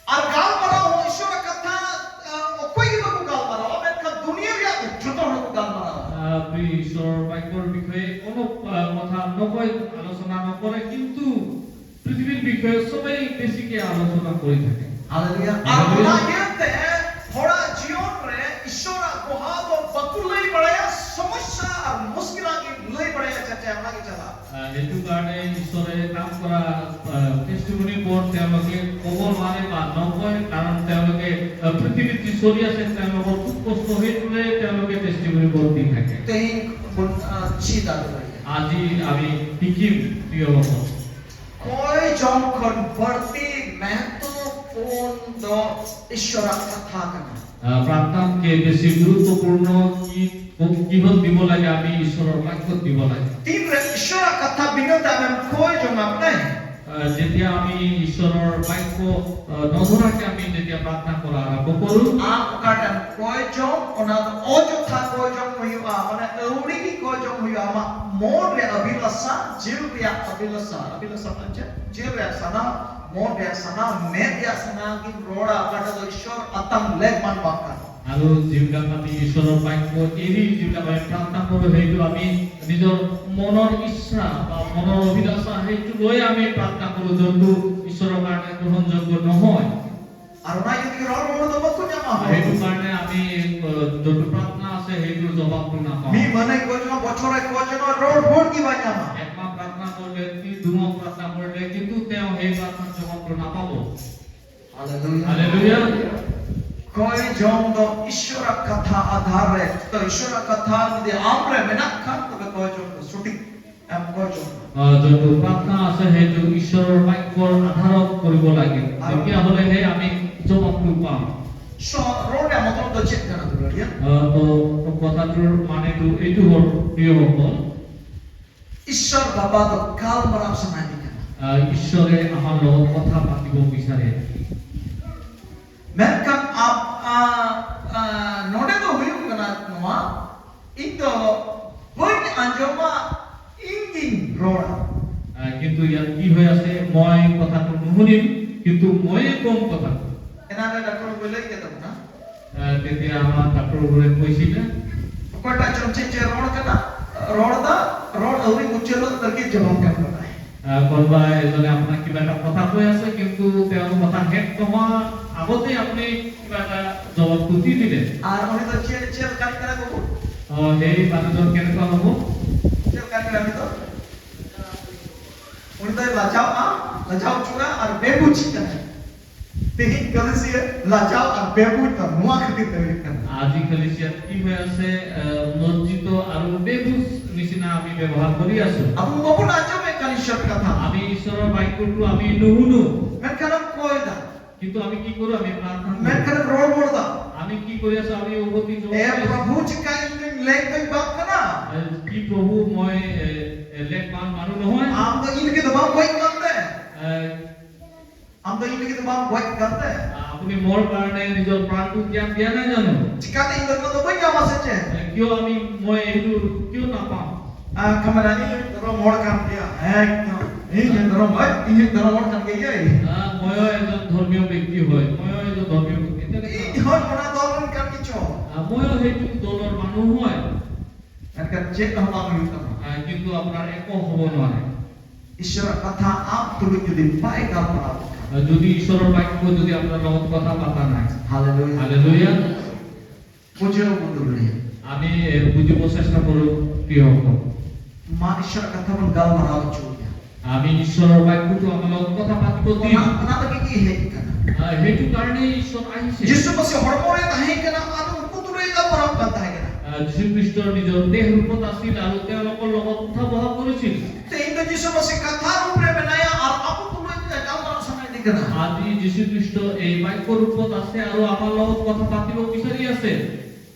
ᱟᱨ ᱜᱟᱞᱢᱟᱨᱟᱣ ᱦᱚᱸ ᱤᱥᱥᱚᱨᱟᱜ ᱠᱟᱛᱷᱟ, ᱟ, ᱚᱠᱚᱭ ᱜᱮ ᱵᱟᱠᱚ ᱜᱟᱞᱢᱟᱨᱟᱣᱟ, ᱢᱮᱱᱠᱷᱟᱱ ᱫᱩᱱᱤᱭᱟᱹ ᱨᱮᱭᱟᱜ ᱡᱚᱛᱚ ᱦᱚᱲ ᱠᱚ ᱜᱟᱞᱢᱟᱨᱟᱣᱟ᱾ ᱟᱨ ᱤᱥᱥᱚᱨ ᱵᱟᱠᱭᱚ ᱵᱤᱥᱚᱭ ᱠᱚᱱᱚ, ᱟ, ᱠᱟᱛᱷᱟ ᱱᱚᱠᱚᱭ ᱟᱞᱳᱪᱚᱱᱟ ᱱᱚᱠᱚᱨᱮ, ᱠᱤᱱᱛᱩ পৃথিবীর বিষয়ে সবাই বেশি কে আলোচনা করে থাকে। ᱦᱟᱞᱮᱞᱩᱭᱟ। ᱟᱨ ᱦᱟᱞᱮᱞᱩᱭᱟ। ᱚᱱᱟ ᱤᱭᱟᱹᱛᱮ ᱦᱚᱲᱟᱜ ᱡᱤᱭᱚᱱ ᱨᱮ ᱤᱥᱥᱚᱨᱟᱜ ᱜᱚᱦᱟ ᱫᱚ ᱵᱟᱠᱚ ᱞᱟᱹᱭ ᱵᱟᱲᱟᱭᱟ, ᱥᱚᱢᱚᱥᱥᱟ ᱟᱨ ᱢᱩᱥᱠᱤᱞᱟᱜ ᱜᱮ ᱞᱟᱹᱭ ᱵᱟᱲᱟᱭᱟ, ᱪᱟᱪᱟ, ᱚᱱᱟ ᱜᱮ ᱪᱟᱞᱟᱜᱼᱟ᱾ আহ, সেইটো কাৰণে ঈশ্বৰে কাম কৰা, আহ, টেষ্টিমনি বোৰ্ড তেওঁলোকে ক'ব নোৱাৰে বা নকয়, কাৰণ তেওঁলোকে, আহ, পৃথিৱীত যি চলি আছে তেওঁলোকৰ খুব কষ্ট, সেইটোৱে তেওঁলোকে টেষ্টিমনি বোৰ্ড দি থাকে। Tein bun, ah, chi dadu rai. আজি আমি শিকিম, প্ৰিয় সকল। Koi jong khon barti mehto pun do Ishwara katha kana. আহ, প্ৰাৰ্থনাতকে বেছি গুৰুত্বপূৰ্ণ কি, কিহত দিব লাগে? আমি ঈশ্বৰৰ বাক্যত দিব লাগে। Tinre Ishwara katha bina ta amem koi jong apnai. আহ, যেতিয়া আমি ঈশ্বৰৰ বাক্য, আহ, নধৰাকে আমি যেতিয়া প্ৰাৰ্থনা কৰা আৰম্ভ কৰোঁ, Am okadem koi jong, ona do ojotha koi jong huyu a, mane auri ki koi jong huyu a, ma mon re abilasa, jil re abilasa, abilasa manche, jil re sana, mon re sana, med re sana, ki rora, okata do Ishwar atang leg man bakkan. আৰু যিবিলাক আমি ঈশ্বৰৰ বাক্য এৰি যিবিলাক আমি প্ৰাৰ্থনা কৰোঁ, সেইটো আমি নিজৰ মনৰ ইচ্ছা বা মনৰ অভিলাষা সেইটো লৈ আমি প্ৰাৰ্থনা কৰোঁ, যোনটো ঈশ্বৰৰ কাৰণে গ্ৰহণযোগ্য নহয়। Arona yudi roro do baku nyama ho. সেইটো কাৰণে আমি, আহ, যোনটো প্ৰাৰ্থনা আছে, সেইটোৰ জবাবটো নাপাওঁ। Mi mane koi jong bochore koi jong roro ki banyama. একমাহ প্ৰাৰ্থনা কৰিলে, কি দুমাহ প্ৰাৰ্থনা কৰিলে, কিন্তু তেওঁ সেই প্ৰাৰ্থনাৰ জবাবটো নাপাব। Haleluya. Haleluya. Koi jong do Ishwara katha adhar re, to Ishwara katha judi amre menak khan, tobe koi jong do sutik em koi jong. আহ, যোনটো প্ৰাৰ্থনা আছে, সেইটো ঈশ্বৰৰ বাক্যৰ আধাৰত কৰিব লাগে, আৰু তেতিয়াহ'লেহে আমি জবাবটো পাম। So, roro re motlab do chet kana tu ya? আহ, তো কথাটোৰ মানেটো এইটো হ'ল, প্ৰিয় সকল, Ishwar baba do gal marap sanai ni kana. আহ, ঈশ্বৰে আমাৰ লগত কথা পাতিব বিচাৰে। Menkhan ap-, ah, ah, node do huyuk kana noa, ᱤᱧ ᱫᱚ ᱵᱟᱹᱧ ᱟᱸᱡᱚᱢᱟ, ᱤᱧ ᱜᱤᱧ ᱨᱚᱲᱟ᱾ আহ, কিন্তু ইয়াত কি হৈ আছে, মই কথাটো নুশুনিম, কিন্তু ময়ে ক'ম কথাটো। Enane doctor ᱵᱚᱭ ᱞᱟᱹᱭ ᱠᱮᱫ ᱛᱟᱵᱚᱱᱟ᱾ আহ, তেতিয়া আমাৰ ডাক্তৰবোৰে কৈছিলে। ᱚᱠᱚᱭᱴᱟᱜ ᱪᱚᱝ ᱪᱮᱫ ᱪᱮᱫ ᱨᱚᱲ ᱠᱟᱱᱟ, ᱨᱚᱲ ᱫᱟ, ᱨᱚᱲ ᱟᱹᱣᱨᱤ ᱢᱩᱪᱟᱹᱫᱚᱜ ᱨᱮᱜᱮ ᱡᱚᱵᱟᱵ ᱮᱢ ᱠᱟᱫᱟᱭ᱾ আহ, কোনোবা এজনে আপোনাক কিবা এটা কথা কৈ আছে, কিন্তু তেওঁৰ কথা শেষ নোহোৱাৰ আগতেই আপুনি কিবা এটা জবাবটো দি দিলে। ᱟᱨ ᱩᱱᱤ ᱫᱚ ᱪᱮᱫ, ᱪᱮᱫ ᱞᱮᱠᱟᱱᱤᱡ ᱠᱟᱱᱟᱭ ᱵᱟᱹᱵᱩ? আহ, সেই মানুহজন কেনেকুৱা হ'ব? ᱪᱮᱫ ᱞᱮᱠᱟᱱᱤᱡ ᱠᱟᱱᱟᱭ ᱩᱱᱤ ᱫᱚ? ᱞᱟᱡᱟᱣᱼᱟ, ᱞᱟᱡᱟᱣ ᱦᱚᱪᱚᱜᱼᱟ ᱟᱨ ᱵᱮᱵᱩᱡ ᱠᱟᱱᱟ᱾ ᱛᱮᱦᱮᱧ ᱠᱟᱞᱤᱥᱤᱭᱟ ᱞᱟᱡᱟᱣ ᱟᱨ ᱵᱮᱵᱩᱡ ᱫᱚ ᱱᱚᱣᱟ ᱠᱷᱟᱹᱛᱤᱨ ᱛᱮ ᱦᱩᱭᱩᱜ ᱠᱟᱱᱟ᱾ আজি কালিসিয়াত কি হৈ আছে? আহ, লজ্জিত আৰু বেবুজ নিচিনা আমি ব্যৱহাৰ কৰি আছো। ᱟᱵᱚ ᱵᱟᱵᱚᱱ ᱟᱸᱡᱚᱢᱮᱫ ᱠᱟᱱ ᱤᱥᱚᱨ ᱠᱟᱛᱷᱟ᱾ আমি ঈশ্বৰৰ বাক্যটো আমি নুশুনো। ᱢᱮᱱᱠᱷᱟᱱ ᱟᱢ ᱠᱚᱭ ᱫᱟ᱾ কিন্তু আমি কি করি? আমি ᱯᱨᱟᱨᱛᱷᱱᱟ ᱠᱚᱨᱤ᱾ ᱢᱮᱱᱠᱷᱟᱱ ᱨᱚᱲ ᱨᱚᱲ ᱫᱟ᱾ আমি কি কৰি আছো? আমি উভতি এ জবাব দি আছো। প্ৰভু, ᱪᱤᱠᱟ ᱤᱧ ᱫᱚᱧ ᱞᱮᱠ ᱫᱚᱧ ᱵᱟᱝ ᱠᱟᱱᱟ? এ, কি প্ৰভু, মই, এ, এ, লেকবান মানুহ নহয়? ᱟᱢ ᱫᱚ ᱤᱧ ᱞᱟᱹᱜᱤᱫ ᱫᱚ ᱵᱟᱢ ᱜᱚᱡ ᱠᱟᱱ ᱛᱮ? এ, ᱟᱢ ᱫᱚ ᱤᱧ ᱞᱟᱹᱜᱤᱫ ᱫᱚ ᱵᱟᱢ ᱜᱚᱡ ᱠᱟᱱ ᱛᱮ? আপুনি মোৰ কাৰণে নিজৰ প্ৰাণটো ত্যাগ দিয়া নাই জানো? ᱪᱤᱠᱟᱛᱮ ᱤᱧ ᱫᱚ ᱱᱚᱣᱟ ᱫᱚ ᱵᱟᱹᱧ ᱧᱟᱢᱟ ᱥᱮ ᱪᱮᱫ? এ, কিয় আমি, মই এইটো কিয় নাপাম? ᱟᱨ ᱠᱟᱢᱨᱟᱱᱤ ᱫᱷᱚᱨᱚᱢ ᱦᱚᱲ ᱠᱟᱱ ᱜᱮᱭᱟ᱾ ᱮᱠᱫᱚᱢ᱾ ᱤᱧ ᱦᱚᱸ ᱫᱷᱚᱨᱚᱢ, ᱦᱳᱭ, ᱤᱧ ᱦᱚᱸ ᱫᱷᱚᱨᱚᱢ ᱦᱚᱲ ᱠᱟᱱ ᱜᱮᱭᱟᱹᱧ᱾ ᱟᱨ ᱢᱚᱭᱚ ᱮᱠᱫᱚᱢ ᱫᱷᱚᱨᱢᱤᱭᱚ ᱵᱮᱠᱛᱤ ᱦᱳᱭ᱾ ᱢᱚᱭᱚ ᱮᱠᱫᱚᱢ ᱫᱷᱚᱨᱢᱤᱭᱚ ᱵᱮᱠᱛᱤ᱾ ᱤᱧ ᱦᱚᱸ ᱚᱱᱟ ᱫᱚᱞ ᱨᱮᱱ ᱠᱟᱱ ᱜᱮᱪᱚ᱾ ᱟᱨ ᱢᱚᱭᱚ ᱦᱮᱛᱩ ᱫᱚᱞᱚᱨ ᱢᱟᱱᱩ ᱦᱳᱭ᱾ ᱢᱮᱱᱠᱷᱟᱱ ᱪᱮᱫ ᱦᱚᱸ ᱵᱟᱝ ᱦᱩᱭᱩᱜ ᱛᱟᱢᱟ᱾ ᱟᱨ ᱠᱤᱱᱛᱩ ᱟᱯᱱᱟᱨ ᱮᱠᱚ ᱦᱚᱵᱚ ᱱᱚᱣᱟ ᱨᱮ᱾ ᱤᱥᱚᱨᱟᱜ ᱠᱟᱛᱷᱟ ᱟᱢ ᱛᱩᱞᱩᱡ ᱡᱩᱫᱤ ᱵᱟᱭ ᱜᱟᱞᱢᱟᱨᱟᱣ ᱞᱮᱠᱷᱟᱱ᱾ ᱟᱨ ᱡᱩᱫᱤ ᱤᱥᱚᱨᱚᱨ ᱵᱟᱠᱭᱚ ᱡᱩᱫᱤ ᱟᱯᱱᱟᱨ ᱞᱚᱜᱚᱛ ᱠᱚᱛᱷᱟ ᱯᱟᱛᱟ ᱱᱟᱭ᱾ ᱦᱟᱞᱮᱞᱩᱭᱟ᱾ ᱦᱟᱞᱮᱞᱩᱭᱟ᱾ ᱵᱩᱡᱷᱟᱹᱣ ᱵᱚᱱ ᱫᱩᱞᱟᱹᱲᱤᱭᱟ᱾ আমি, এ, বুজিব চেষ্টা কৰোঁ, প্ৰিয়সকল। ᱢᱟ ᱤᱥᱚᱨᱟᱜ ᱠᱟᱛᱷᱟ ᱵᱚᱱ ᱜᱟᱞᱢᱟᱨᱟᱣ ᱦᱚᱪᱚᱭᱟ᱾ আমি ঈশ্বৰৰ বাক্যটো আমাৰ লগত কথা পাতিব দিম। ᱚᱱᱟ, ᱚᱱᱟ ᱞᱟᱹᱜᱤᱫ ᱜᱮ ᱦᱮᱡ ᱠᱟᱱᱟ᱾ আহ, সেইটো কাৰণেই ঈশ্বৰ আহিছে। ᱡᱤᱥᱩ ᱢᱟᱥᱤ ᱦᱚᱲᱢᱚ ᱨᱮ ᱛᱟᱦᱮᱸ ᱠᱟᱱᱟ, ᱟᱫᱚ ᱩᱱᱠᱩ ᱛᱩᱞᱩᱡ ᱜᱟᱞᱢᱟᱨᱟᱣ ᱠᱟᱱ ᱛᱟᱦᱮᱸ ᱠᱟᱱᱟ᱾ আহ, যীশু খ্ৰীষ্ট নিজৰ দেহ ৰূপত আছিল আৰু তেওঁলোকৰ লগত কথা বহা কৰিছিল। ᱛᱮᱦᱮᱧ ᱫᱚ ᱡᱤᱥᱩ ᱢᱟᱥᱤ ᱠᱟᱛᱷᱟ ᱨᱩᱯ ᱨᱮ ᱢᱮᱱᱟᱭᱟ ᱟᱨ ᱟᱵᱚ ᱛᱩᱞᱩᱡ ᱜᱟᱞᱢᱟᱨᱟᱣ ᱥᱟᱱᱟᱭᱮᱫ ᱠᱟᱱᱟ᱾ আজি যীশু খ্ৰীষ্ট এই বাক্য ৰূপত আছে আৰু আমাৰ লগত কথা পাতিব বিচাৰি আছে।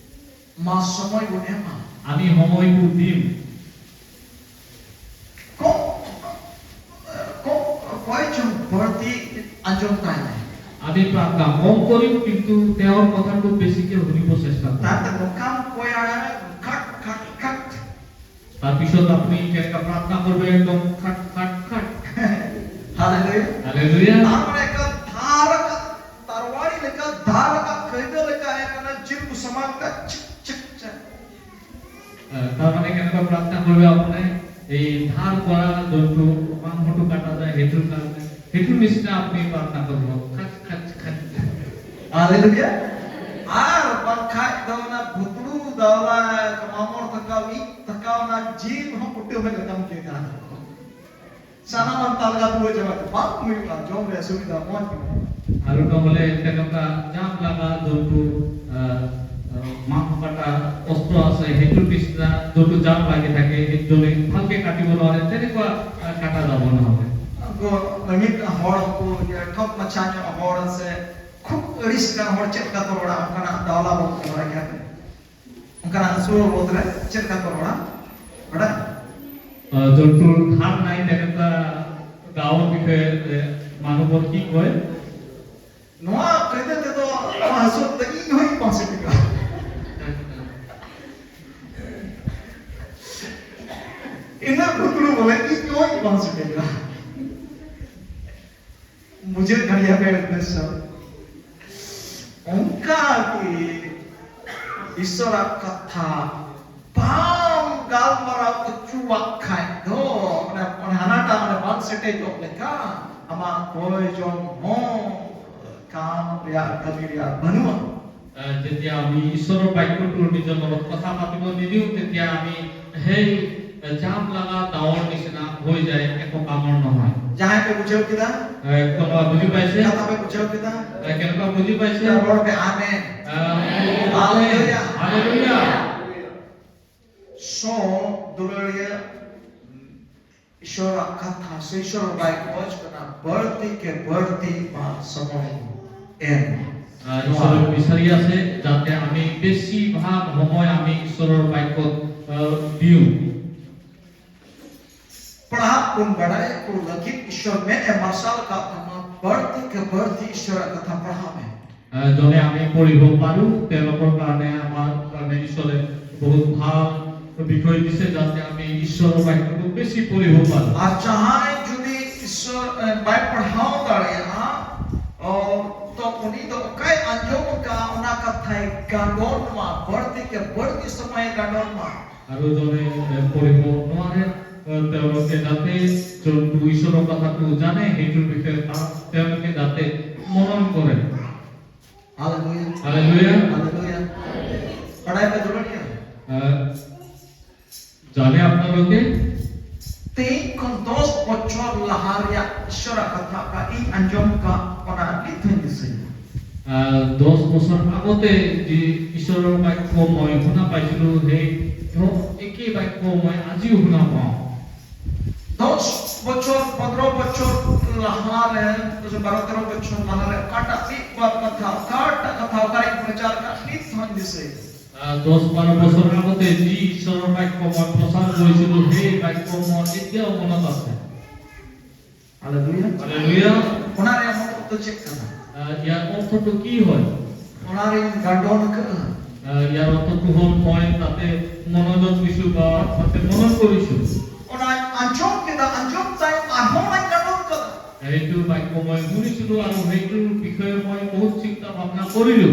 ᱢᱟ ᱥᱚᱢᱚᱭ ᱵᱚᱱ ᱮᱢᱟ᱾ আমি সময়টো দিম। ᱠᱚ, ᱠᱚ, ᱚᱠᱚᱭ ᱪᱚᱝ ᱵᱟᱹᱲᱛᱤ ᱟᱸᱡᱚᱢ ᱛᱟᱭ ᱢᱮ᱾ আমি প্ৰাৰ্থনা কম কৰিম, কিন্তু তেওঁৰ কথাটো বেছিকে শুনিব চেষ্টা কৰিম। তাতে ᱱᱚᱝᱠᱟᱢ ᱠᱚᱭᱟ, ᱠᱷᱟᱴ, ᱠᱷᱟᱴ, ᱠᱷᱟᱴ᱾ তাৰপিছত আপুনি কেনেকা প্ৰাৰ্থনা কৰিব, একদম খাট, খাট, খাট। ᱦᱟᱞᱮᱞᱩᱭᱟ᱾ ᱦᱟᱞᱮᱞᱩᱭᱟ᱾ ᱛᱟᱨ ᱢᱟᱱᱮ ᱮᱠᱟᱞ ᱫᱷᱟᱨ ᱟᱠᱟᱫ, ᱛᱟᱨᱣᱟᱲᱤ ᱞᱮᱠᱟ, ᱫᱷᱟᱨ ᱟᱠᱟᱫ, ᱠᱟᱹᱭᱫᱟᱹ ᱞᱮᱠᱟ ᱮᱠᱟᱞ ᱡᱤᱞ ᱠᱚ ᱥᱟᱢᱟᱝ ᱠᱟᱜ, ᱪᱷᱤᱠ, ᱪᱷᱤᱠ, ᱪᱷᱤᱠ᱾ ᱮ, ᱛᱟᱨ ᱢᱟᱱᱮ ᱠᱮᱱᱮᱠᱟ ᱯᱨᱟᱨᱛᱷᱱᱟ ᱠᱚᱨᱵᱮ ᱟᱯᱱᱮ, ᱮᱭ ᱫᱷᱟᱨ ᱠᱚᱨᱟ ᱡᱚᱱᱛᱩ ᱵᱟᱝ ᱦᱚᱴᱩ ᱠᱟᱴᱟ ᱡᱟᱭ, ᱦᱮᱴᱩ ᱠᱟᱨᱱᱮ, ᱦᱮᱴᱩ ᱢᱤᱥᱱᱟ ᱟᱯᱱᱮ ᱯᱨᱟᱨᱛᱷᱱᱟ ᱠᱚᱨᱵᱮ, ᱠᱷᱟᱪ, ᱠᱷᱟᱪ, ᱠᱷᱟᱪ᱾ ᱦᱟᱞᱮᱞᱩᱭᱟ᱾ ᱟᱨ ᱵᱟᱝᱠᱷᱟᱡ ᱫᱚ ᱚᱱᱟ ᱵᱷᱩᱛᱲᱩ ᱫᱟᱣᱞᱟ ᱠᱟᱢᱟᱢᱚᱨ ᱛᱟᱠᱟᱣ, ᱤᱡ ᱛᱟᱠᱟᱣ ᱚᱱᱟ ᱡᱤᱞ ᱦᱚᱸ ᱠᱩᱴᱟᱹᱢ ᱞᱮᱠᱟᱢ ᱪᱮᱫᱟ᱾ ᱥᱟᱱᱟᱢᱟᱜ ᱛᱟᱞᱜᱟ ᱫᱩᱣᱟᱹ ᱪᱟᱵᱟ ᱠᱚ ᱵᱟᱝ ᱦᱩᱭᱩᱜᱼᱟ, ᱡᱚᱢ ᱨᱮ ᱥᱩᱵᱤᱫᱷᱟ ᱢᱚᱡᱽ ᱜᱮ᱾ আৰু নহ'লে তেনেকুৱা জাম লাগা যোনটো, আহ, আহ, মাংস কটা অস্ত্ৰ আছে, সেইটোৰ নিচিনা যোনটো জাম লাগি থাকে, সেই জ্বলি ভালকে কাটিব নোৱাৰে, তেনেকুৱা, আহ, কটা যাব নহ'লে। ᱜᱚ-, ᱢᱤᱢᱤᱫ ᱦᱚᱲ ᱠᱚ, ᱤᱭᱟᱹ, ᱴᱷᱚᱠ ᱢᱟᱪᱷᱟ ᱧᱚᱜ ᱦᱚᱲ ᱥᱮ ᱠᱷᱩᱵ ᱟᱹᱲᱤᱥ ᱜᱟᱱ ᱦᱚᱲ ᱪᱮᱫ ᱞᱮᱠᱟ ᱠᱚ ᱨᱚᱲᱟ, ᱚᱱᱠᱟᱱᱟᱜ ᱫᱟᱣᱞᱟ ᱵᱚᱱ ᱵᱟᱲᱟᱭ ᱜᱮᱭᱟ᱾ ᱚᱱᱠᱟᱱᱟᱜ ᱥᱩᱨ ᱵᱚᱫ ᱨᱮ ᱪᱮᱫ ᱞᱮᱠᱟ ᱠᱚ ᱨᱚᱲᱟ? ᱵᱟᱰᱟᱭ? ᱟᱨ ᱡᱚᱱᱛᱩᱨ ᱫᱷᱟᱨ ᱱᱟᱭ ᱛᱮᱱᱮᱛᱟ ᱜᱟᱣ ᱵᱤᱠᱷᱮ, ᱮ, ᱢᱟᱱᱩᱵᱚᱨ ᱠᱤ ᱠᱚᱭ? ᱱᱚᱣᱟ ᱠᱟᱭᱫᱟ ᱛᱮᱫᱚ ᱱᱚᱣᱟ ᱦᱟᱹᱥᱩ ᱛᱮ ᱤᱧ ᱦᱚᱸᱧ ᱯᱟᱥᱮ ᱴᱷᱤᱠᱟ᱾ ᱤᱱᱟᱹ ᱵᱷᱩᱛᱲᱩ ᱵᱚᱞᱮ ᱤᱧ ᱦᱚᱸᱧ ᱯᱟᱥᱮ ᱴᱷᱤᱠᱟ᱾ ᱵᱩᱡᱷᱟᱹᱜ ᱠᱟᱱ ᱜᱮᱭᱟ ᱯᱮ ᱩᱫᱽᱫᱮᱥᱥᱚ᱾ ᱚᱱᱠᱟ ᱜᱮ ᱤᱥᱚᱨᱟᱜ ᱠᱟᱛᱷᱟ ᱵᱟᱢ ᱜᱟᱞᱢᱟᱨᱟᱣ ᱦᱚᱪᱚᱣᱟᱜ ᱠᱷᱟᱡ ᱫᱚ, ᱚᱱᱮ, ᱚᱱᱮ ᱦᱟᱱᱟᱴᱟᱜ ᱚᱱᱮ ᱵᱟᱝ ᱥᱮᱴᱮᱡᱚᱜ ᱞᱮᱠᱟ, ᱟᱢᱟᱜ ᱯᱨᱚᱭᱳᱡᱚᱱ ᱦᱚᱸ ᱠᱟᱢ ᱨᱮᱭᱟᱜ, ᱠᱟᱹᱢᱤ ᱨᱮᱭᱟᱜ ᱵᱟᱹᱱᱩᱜᱼᱟ᱾ আহ, যেতিয়া আমি ঈশ্বৰৰ বাক্যটোৰ নিজৰ লগত কথা পাতিব নিদিওঁ, তেতিয়া আমি সেই, আহ, জাম লাগা ডাৱৰ নিচিনা হৈ যায়, একো কামৰ নহয়। ᱡᱟᱦᱟᱸᱭ ᱯᱮ ᱵᱩᱡᱷᱟᱹᱣ ᱠᱮᱫᱟ? আহ, কোনোবা বুজি পাইছে? ᱠᱟᱛᱷᱟ ᱯᱮ ᱵᱩᱡᱷᱟᱹᱣ ᱠᱮᱫᱟ? আহ, কেনেকুৱা বুজি পাইছে? ᱨᱚᱲ ᱯᱮ, ᱟᱢᱮᱱ᱾ আহ, হালেলুয়া। হালেলুয়া। ᱥᱚ ᱫᱩᱞᱟᱹᱲᱤᱭᱟᱹ ᱤᱥᱚᱨᱟᱜ ᱠᱟᱛᱷᱟ ᱥᱮ ᱤᱥᱚᱨ ᱵᱟᱭ ᱠᱷᱚᱡᱽ ᱠᱟᱱᱟ, ᱵᱟᱹᱲᱛᱤ ᱠᱮ ᱵᱟᱹᱲᱛᱤ ᱢᱟ ᱥᱚᱢᱚᱭ ᱮᱢ᱾ ᱟᱨ ᱤᱥᱚᱨ ᱵᱤᱥᱟᱹᱨᱤᱭᱟ ᱥᱮ ᱡᱟᱛᱮ ᱟᱢᱤ ᱵᱮᱥᱤ ᱵᱷᱟᱜᱽ ᱦᱚᱢᱚᱭ ᱟᱢᱤ ᱤᱥᱚᱨ ᱵᱟᱭ ᱠᱚ, ᱟᱨ, ᱫᱤᱭᱩ᱾ ᱯᱟᱲᱦᱟᱜ ᱵᱚᱱ ᱵᱟᱲᱟᱭ ᱠᱚ ᱞᱟᱹᱜᱤᱫ ᱤᱥᱚᱨ ᱢᱮᱫ ᱮ ᱢᱟᱨᱥᱟᱞ ᱟᱠᱟᱫ ᱛᱟᱢᱟ, ᱵᱟᱹᱲᱛᱤ ᱠᱮ ᱵᱟᱹᱲᱛᱤ ᱤᱥᱚᱨᱟᱜ ᱠᱟᱛᱷᱟ ᱯᱟᱲᱦᱟᱣ ᱢᱮ। আহ, যেনে আমি পঢ়িব পাৰোঁ, তেওঁলোকৰ কাৰণে আমাৰ কাৰণে ঈশ্বৰে বহুত ভাল বিষয় দিছে, যাতে আমি ঈশ্বৰৰ বাক্যটো বেছি পঢ়িব পাৰোঁ। ᱟᱨ ᱡᱟᱦᱟᱸᱭ ᱡᱩᱫᱤ ᱤᱥᱚᱨ, ᱮ, ᱵᱟᱭ ᱯᱟᱲᱦᱟᱣ ᱫᱟᱲᱮᱭᱟᱜᱼᱟ, ᱚ, ᱛᱚ ᱩᱱᱤ ᱫᱚ ᱚᱠᱟᱭ ᱟᱸᱡᱚᱢ ᱟᱠᱟᱫ ᱚᱱᱟ ᱠᱟᱛᱷᱟᱭ ᱜᱟᱸᱰᱚᱱ ᱢᱟ, ᱵᱟᱹᱲᱛᱤ ᱠᱮ ᱵᱟᱹᱲᱛᱤ ᱥᱚᱢᱚᱭ ᱜᱟᱸᱰᱚᱱ ᱢᱟ। আৰু যেনে, এ, পঢ়িব নোৱাৰে, এ, তেওঁলোকে যাতে যোনটো ঈশ্বৰৰ কথাটো জানে, সেইটোৰ বিষয়ে তা-, তেওঁলোকে যাতে মনন কৰে। Hallelujah. Hallelujah. Hallelujah. ᱵᱟᱲᱟᱭ ᱯᱮ ᱫᱩᱞᱟᱹᱲᱤᱭᱟᱹ᱾ ᱟᱨ ᱡᱟᱦᱟᱸ ᱟᱯᱱᱟᱨ ᱞᱳᱠᱮ ᱛᱮᱦᱮᱧ ᱫᱚᱥ ᱵᱚᱪᱷᱚᱨ ᱞᱟᱦᱟ ᱨᱮᱭᱟᱜ ᱤᱥᱚᱨᱟᱜ ᱠᱟᱛᱷᱟ ᱚᱠᱟ ᱤᱧ ᱟᱸᱡᱚᱢ ᱠᱟᱜ, ᱚᱱᱟ ᱱᱤᱛ ᱦᱚᱸᱧ ᱫᱤᱥᱟᱹᱭᱟ᱾ ᱟᱨ ᱫᱚᱥ ᱵᱚᱪᱷᱚᱨ ᱟᱜᱚᱛᱮ ᱡᱮ ᱤᱥᱚᱨ ᱵᱟᱠᱠᱚ ᱢᱚᱭ ᱦᱩᱱᱟ ᱯᱟᱭᱥᱩᱞᱩ ᱦᱮ ᱡᱚ ᱮᱠᱮ ᱵᱟᱠᱠᱚ ᱢᱚᱭ ᱟᱡᱤ ᱦᱩᱱᱟ ᱯᱟᱣ᱾ ᱫᱚᱥ ᱵᱚᱪᱷᱚᱨ, ᱯᱚᱱᱫᱽᱨᱚ ᱵᱚᱪᱷᱚᱨ ᱞᱟᱦᱟ ᱨᱮ, ᱵᱟᱨᱚ ᱛᱮᱨᱚ ᱵᱚᱪᱷᱚᱨ ᱞᱟᱦᱟ ᱨᱮ ᱚᱠᱟᱴᱟᱜ ᱢᱤᱫ ᱵᱟᱨ ᱠᱟᱛᱷᱟ, ᱚᱠᱟᱴᱟᱜ ᱠᱟᱛᱷᱟ ᱚᱠᱟᱨᱮᱧ ᱯᱨᱚᱪᱟᱨ ᱠᱟᱜ, ᱱᱤᱛ ᱦᱚᱸᱧ ᱫᱤᱥᱟᱹᱭᱟ᱾ ᱟᱨ ᱫᱚᱥ ᱵᱟᱨᱚ ᱵᱚᱪᱷᱚᱨ ᱟᱜᱚᱛᱮ ᱡᱮ ᱤᱥᱚᱨ ᱵᱟᱠᱠᱚ ᱢᱚᱭ ᱯᱨᱚᱥᱟᱨ ᱦᱩᱭᱥᱤᱞᱩ ᱦᱮ ᱵᱟᱠᱠᱚ ᱢᱚᱭ ᱮᱛᱮᱭᱟᱣ ᱢᱚᱱᱚᱛ ᱟᱥᱮ᱾ ᱦᱟᱞᱮᱞᱩᱭᱟ᱾ ᱦᱟᱞᱮᱞᱩᱭᱟ᱾ ᱚᱱᱟ ᱨᱮᱭᱟᱜ ᱢᱚᱛᱞᱚᱵ ᱫᱚ ᱪᱮᱫ ᱠᱟᱱᱟ? ᱟᱨ ᱭᱟᱨ ᱚᱨᱛᱷᱚ ᱫᱚ ᱠᱤ ᱦᱚᱭ? ᱚᱱᱟ ᱨᱤᱧ ᱜᱟᱸᱰᱚᱱ ᱠᱟᱜᱼᱟ᱾ ᱟᱨ ᱭᱟᱨ ᱚᱨᱛᱷᱚ ᱠᱚ ᱦᱚᱸ ᱢᱚᱭ ᱛᱟᱛᱮ ᱢᱚᱱᱚᱡᱚᱜ ᱵᱤᱥᱩ ᱵᱟ ᱛᱟᱛᱮ ᱢᱚᱱᱚᱱ ᱠᱚᱨᱤᱥᱩ᱾ ᱚᱱᱟᱧ ᱟᱸᱡᱚᱢ ᱠᱮᱫᱟ, ᱟᱸᱡᱚᱢ ᱛᱟᱭᱚᱢ ᱟᱨᱦᱚᱸ ᱚᱱᱟᱧ ᱜᱟᱸᱰᱚᱱ ᱠᱟᱫᱟ᱾ ᱦᱮᱛᱩ ᱵᱟᱠᱠᱚ ᱢᱚᱭ ᱦᱩᱱᱤᱥᱩᱞᱩ ᱟᱨ ᱦᱮᱛᱩ ᱵᱤᱠᱷᱚᱭ ᱢᱚᱭ ᱵᱚᱦᱩᱛ ᱪᱤᱱᱛᱟ ᱵᱷᱟᱵᱱᱟ ᱠᱚᱨᱤᱞᱩ᱾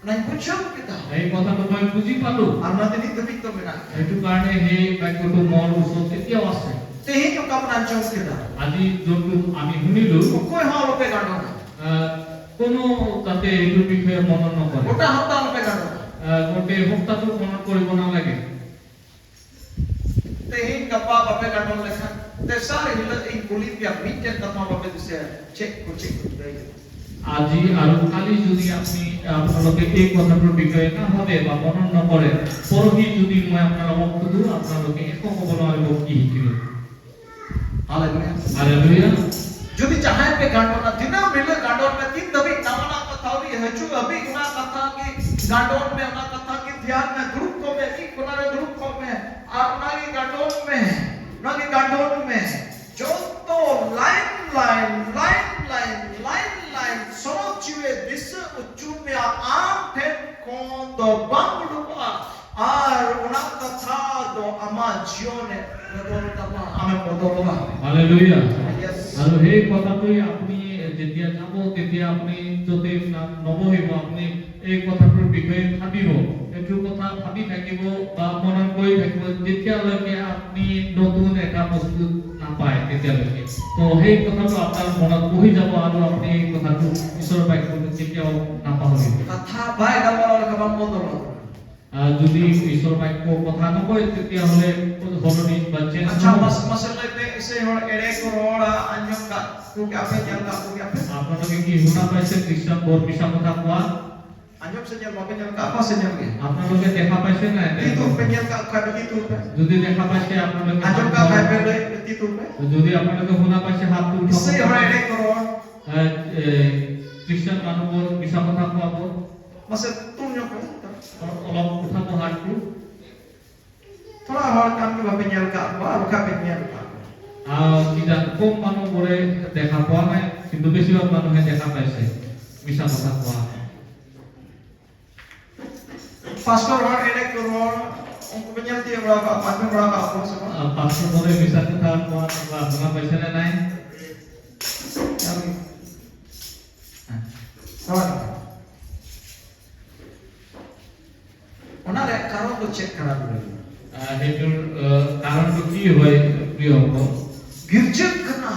ᱚᱱᱟᱧ ᱵᱩᱡᱷᱟᱹᱣ ᱠᱮᱫᱟ᱾ ᱦᱮ ᱠᱚᱛᱷᱟ ᱠᱚ ᱢᱚᱭ ᱵᱩᱡᱷᱤ ᱯᱟᱞᱩ᱾ ᱟᱨ ᱚᱱᱟ ᱫᱚ ᱱᱤᱛ ᱫᱷᱟᱹᱵᱤᱡ ᱫᱚ ᱢᱮᱱᱟᱜ ᱜᱮᱭᱟ᱾ ᱦᱮᱛᱩ ᱠᱟᱨᱚᱱᱮ ᱦᱮ ᱵᱟᱠᱠᱚ ᱴᱩ ᱢᱚᱨ ᱩᱥᱚ ᱛᱮᱛᱤᱭᱟᱣ ᱟᱥᱮ᱾ ᱛᱮᱦᱮᱧ ᱚᱠᱟ ᱵᱚᱱ ᱟᱸᱡᱚᱢ ᱠᱮᱫᱟ᱾ ᱟᱡᱤ ᱡᱚᱱᱛᱩ ᱟᱢᱤ ᱦᱩᱱᱤᱞᱩ᱾ ᱚᱠᱚᱭ ᱦᱚᱸ ᱟᱞᱚᱯᱮ ᱜᱟᱸᱰᱚᱱᱟ᱾ ᱟᱨ ᱠᱳᱱᱳ ᱛᱟᱛᱮ ᱦᱮᱛᱩ ᱵᱤᱠᱷᱚᱭ ᱢᱚᱱᱚᱱ ᱱᱚ ᱠᱚᱨᱮ᱾ ᱜᱚᱴᱟ ᱦᱚᱲ ᱫᱚ ᱟᱞᱚᱯᱮ ᱜᱟᱸᱰᱚᱱᱟ᱾ ᱟᱨ ᱜᱚᱴᱮ ᱦᱚᱯᱛᱟ ᱫᱚ ᱢᱚᱱᱚᱱ ᱠᱚᱨᱤ ᱵᱚᱱᱟ ᱞᱟᱜᱮ᱾ ᱛᱮᱦᱮᱧ ᱜᱟᱯᱟ ᱵᱟᱯᱮ ᱜᱟᱸᱰᱚᱱ ᱞᱮᱠᱷᱟᱱ, ᱛᱮᱥᱟᱨ ᱦᱤᱞᱳᱜ ᱤᱧ ᱠᱩᱞᱤ ᱯᱮᱭᱟ, ᱢᱤᱫᱴᱮᱱ ᱠᱟᱛᱷᱟ ᱵᱟᱯᱮ ᱫᱤᱥᱟᱹᱭᱟ, ᱪᱮᱫ ᱠᱚ, ᱪᱮᱫ ᱠᱚ ᱞᱟᱹᱭ? আজি আৰু কালি যদি আপুনি আপোনালোকে এই কথাটোৰ বিষয়ে নাভাবে বা মনন নকৰে, পৰহি যদি মই আপোনালোকক সোধো, আপোনালোকে একো ক'ব নোৱাৰিব কি শিকিলে। Hallelujah. ᱦᱟᱞᱮᱞᱩᱭᱟ᱾ ᱡᱩᱫᱤ ᱡᱟᱦᱟᱸᱭ ᱯᱮ ᱜᱟᱸᱰᱚᱱᱟ, ᱫᱤᱱᱟᱹᱢ ᱦᱤᱞᱳᱜ ᱜᱟᱸᱰᱚᱱ ᱢᱮ, ᱛᱤᱱ ᱫᱷᱟᱹᱵᱤᱡ ᱱᱟᱣᱟ ᱱᱟᱣᱟ ᱠᱟᱛᱷᱟ ᱟᱹᱣᱨᱤ ᱦᱤᱡᱩᱜ ᱦᱟᱹᱵᱤᱡ ᱚᱱᱟ ᱠᱟᱛᱷᱟ ᱜᱮ ᱜᱟᱸᱰᱚᱱ ᱢᱮ, ᱚᱱᱟ ᱠᱟᱛᱷᱟ ᱜᱮ ᱫᱷᱮᱭᱟᱱ ᱢᱮ, ᱫᱩᱲᱩᱵ ᱠᱚᱜ ᱢᱮ, ᱢᱤᱫ ᱠᱚᱱᱟ ᱨᱮ ᱫᱩᱲᱩᱵ ᱠᱚᱜ ᱢᱮ, ᱟᱨ ᱚᱱᱟ ᱜᱮ ᱜᱟᱸᱰᱚᱱ ᱢᱮ, ᱚᱱᱟ ᱜᱮ ᱜᱟᱸᱰᱚᱱ ᱢᱮ᱾ ᱡᱚᱛᱚ line, line, line, line, line, ᱥᱚᱱᱚᱛ ᱡᱤᱣᱤ ᱫᱤᱥᱟᱹ ᱦᱚᱪᱚ ᱢᱮᱭᱟ, ᱟᱢ ᱴᱷᱮᱱ ᱠᱷᱚᱱ ᱫᱚ ᱵᱟᱝ ᱩᱰᱩᱠᱚᱜᱼᱟ᱾ ᱟᱨ ᱚᱱᱟ ᱠᱟᱛᱷᱟ ᱫᱚ ᱟᱢᱟᱜ ᱡᱤᱭᱚᱱᱮ ᱵᱚᱫᱚᱞ ᱛᱟᱢᱟ, ᱟᱢᱮ ᱵᱚᱫᱚᱞᱚᱜᱼᱟ᱾ ᱦᱟᱞᱮᱞᱩᱭᱟ। Yes. আৰু সেই কথাটোৱে আপুনি যেতিয়া যাব, তেতিয়া আপুনি য'তে না-, নবহিব, আপুনি এই কথাটোৰ বিষয়ে ভাবিব। এইটো কথা ভাবি থাকিব বা মনত কৰি থাকিব, যেতিয়ালৈকে আপুনি নতুন এটা বস্তু নাপায়, তেতিয়ালৈকে। তো সেই কথাটো আপোনাৰ মনত বহি যাব আৰু আপুনি এই কথাটো ঈশ্বৰৰ বাক্যটো কেতিয়াও নাপাহৰিব। Kata baik kalau orang kamu mau tolong. আহ, যদি ঈশ্বৰৰ বাক্য কথা নকয়, তেতিয়াহ'লে কোনো ᱠᱳᱱᱳ ᱫᱤᱱ ᱵᱟᱪᱮ ᱟᱪᱪᱷᱟ, ᱢᱟᱥ-, ᱢᱟᱥᱮ ᱞᱟᱹᱭ ᱯᱮ, ᱤᱥᱟᱹᱭ ᱦᱚᱲ ᱮᱲᱮ ᱠᱚ ᱨᱚᱲᱟ, ᱟᱸᱡᱚᱢ ᱠᱟᱜ ᱠᱚ ᱜᱮ ᱟᱯᱮ, ᱧᱮᱞ ᱠᱟᱜ ᱠᱚ ᱜᱮ ᱟᱯᱮ? ᱟᱯᱮ ᱞᱟᱹᱜᱤᱫ ᱠᱤ ᱦᱩᱱᱟ ᱯᱟᱭᱥᱮ ᱠᱷᱨᱤᱥᱴᱟᱱ ᱵᱚᱨ ᱢᱤᱥᱟ ᱠᱚᱛᱷᱟ ᱠᱚᱣᱟ? ᱟᱸᱡᱚᱢ ᱥᱮ ᱧᱮᱞ ᱵᱟᱯᱮ ᱧᱮᱞ ᱠᱟᱜ ᱠᱚᱣᱟ ᱥᱮ ᱧᱮᱞ ᱜᱮ? ᱟᱯᱮ ᱞᱟᱹᱜᱤᱫ ᱫᱮᱠᱷᱟ ᱯᱟᱭᱥᱮ ᱱᱟᱭ? ᱛᱤ ᱛᱩᱞ ᱯᱮ, ᱧᱮᱞ ᱠᱟᱜ ᱠᱷᱟᱡ ᱯᱮ ᱛᱤ ᱛᱩᱞ ᱯᱮ᱾ ᱡᱩᱫᱤ ᱫᱮᱠᱷᱟ ᱯᱟᱭᱥᱮ ᱟᱯᱮ ᱞᱟᱹᱜᱤᱫ ᱟᱸᱡᱚᱢ ᱠᱟᱜ ᱠᱷᱟᱡ ᱯᱮ ᱞᱟᱹᱭ ᱯᱮ, ᱛᱤ ᱛᱩᱞ ᱯᱮ᱾ ᱡᱩᱫᱤ ᱟᱯᱮ ᱞᱟᱹᱜᱤᱫ ᱦᱩᱱᱟ ᱯᱟᱭᱥᱮ ᱦᱟᱛ ᱛᱩᱞ ᱤᱥᱟᱹᱭ ᱦᱚᱲ ᱮᱲᱮ ᱠᱚ ᱨᱚᱲ᱾ ᱮ, ᱮ, ᱠᱷᱨᱤᱥᱴᱟᱱ ᱢᱟᱱᱩ ᱵᱚᱨ ᱢᱤᱥᱟ ᱠᱚᱛᱷᱟ ᱠᱚᱣᱟ ᱵᱚᱨ᱾ ᱢᱟᱥᱮ ᱛᱩᱞ ᱧᱚᱜ ᱯᱮ᱾ ᱚᱞᱚᱜ ᱠᱚᱛᱷᱟ ᱠᱚ ᱦᱟᱛ ᱠᱚ᱾ ᱛᱷᱚᱲᱟ ᱦᱚᱲ ᱠᱟᱱ ᱜᱮ ᱵᱟᱯᱮ ᱧᱮᱞ ᱠᱟᱜ ᱠᱚᱣᱟ, ᱟᱨ ᱵᱟᱠᱷᱟᱡ ᱯᱮ ᱧᱮᱞ ᱠᱟᱜ ᱠᱚᱣᱟ᱾ ᱟᱨ ᱪᱮᱫᱟᱜ ᱠᱚᱢ ᱢᱟᱱᱩ ᱵᱚᱨᱮ ᱫᱮᱠᱷᱟ ᱠᱚᱣᱟ ᱢᱮ, ᱠᱤᱱᱛᱩ ᱵᱮᱥᱤᱨ ᱵᱷᱟᱜᱽ ᱢᱟᱱᱩ ᱦᱮ ᱫᱮᱠᱷᱟ ᱯᱟᱭᱥᱮ ᱢᱤᱥᱟ ᱠᱚᱛᱷᱟ ᱠᱚᱣᱟ᱾ ᱯᱟᱥᱴᱚᱨ ᱦᱚᱲ ᱮᱲᱮ ᱠᱚ ᱨᱚᱲ, ᱩᱱᱠᱩ ᱯᱮ ᱧᱮᱞ ᱛᱤᱭᱳᱜ ᱵᱟᱲᱟ ᱠᱟᱜ ᱠᱚᱣᱟ, ᱟᱸᱡᱚᱢ ᱵᱟᱲᱟ ᱠᱟᱜ ᱠᱚᱣᱟ ᱥᱮ ᱵᱟᱝ? ᱟᱨ ᱯᱟᱥᱴᱚᱨ ᱵᱚᱨᱮ ᱢᱤᱥᱟ ᱠᱚᱛᱷᱟ ᱠᱚᱣᱟ, ᱛᱷᱚᱲᱟ ᱦᱩᱱᱟ ᱯᱟᱭᱥᱮ ᱞᱮ ᱱᱟᱭ᱾ ᱧᱮᱞ ᱜᱮ᱾ ᱦᱮᱸ᱾ ᱛᱷᱚᱲᱟ ᱜᱟᱱ᱾ ᱚᱱᱟ ᱨᱮᱭᱟᱜ ᱠᱟᱨᱚᱱ ᱫᱚ ᱪᱮᱫ ᱠᱟᱱᱟ ᱵᱚᱞᱮ? ᱟᱨ ᱦᱤᱡᱩᱜ, ᱟᱨ ᱠᱟᱨᱚᱱ ᱫᱚ ᱪᱮᱫ ᱦᱩᱭ, ᱯᱨᱤᱭᱚ ᱦᱚᱯᱚᱱ? ᱜᱤᱨᱡᱟᱹᱜ ᱠᱟᱱᱟ᱾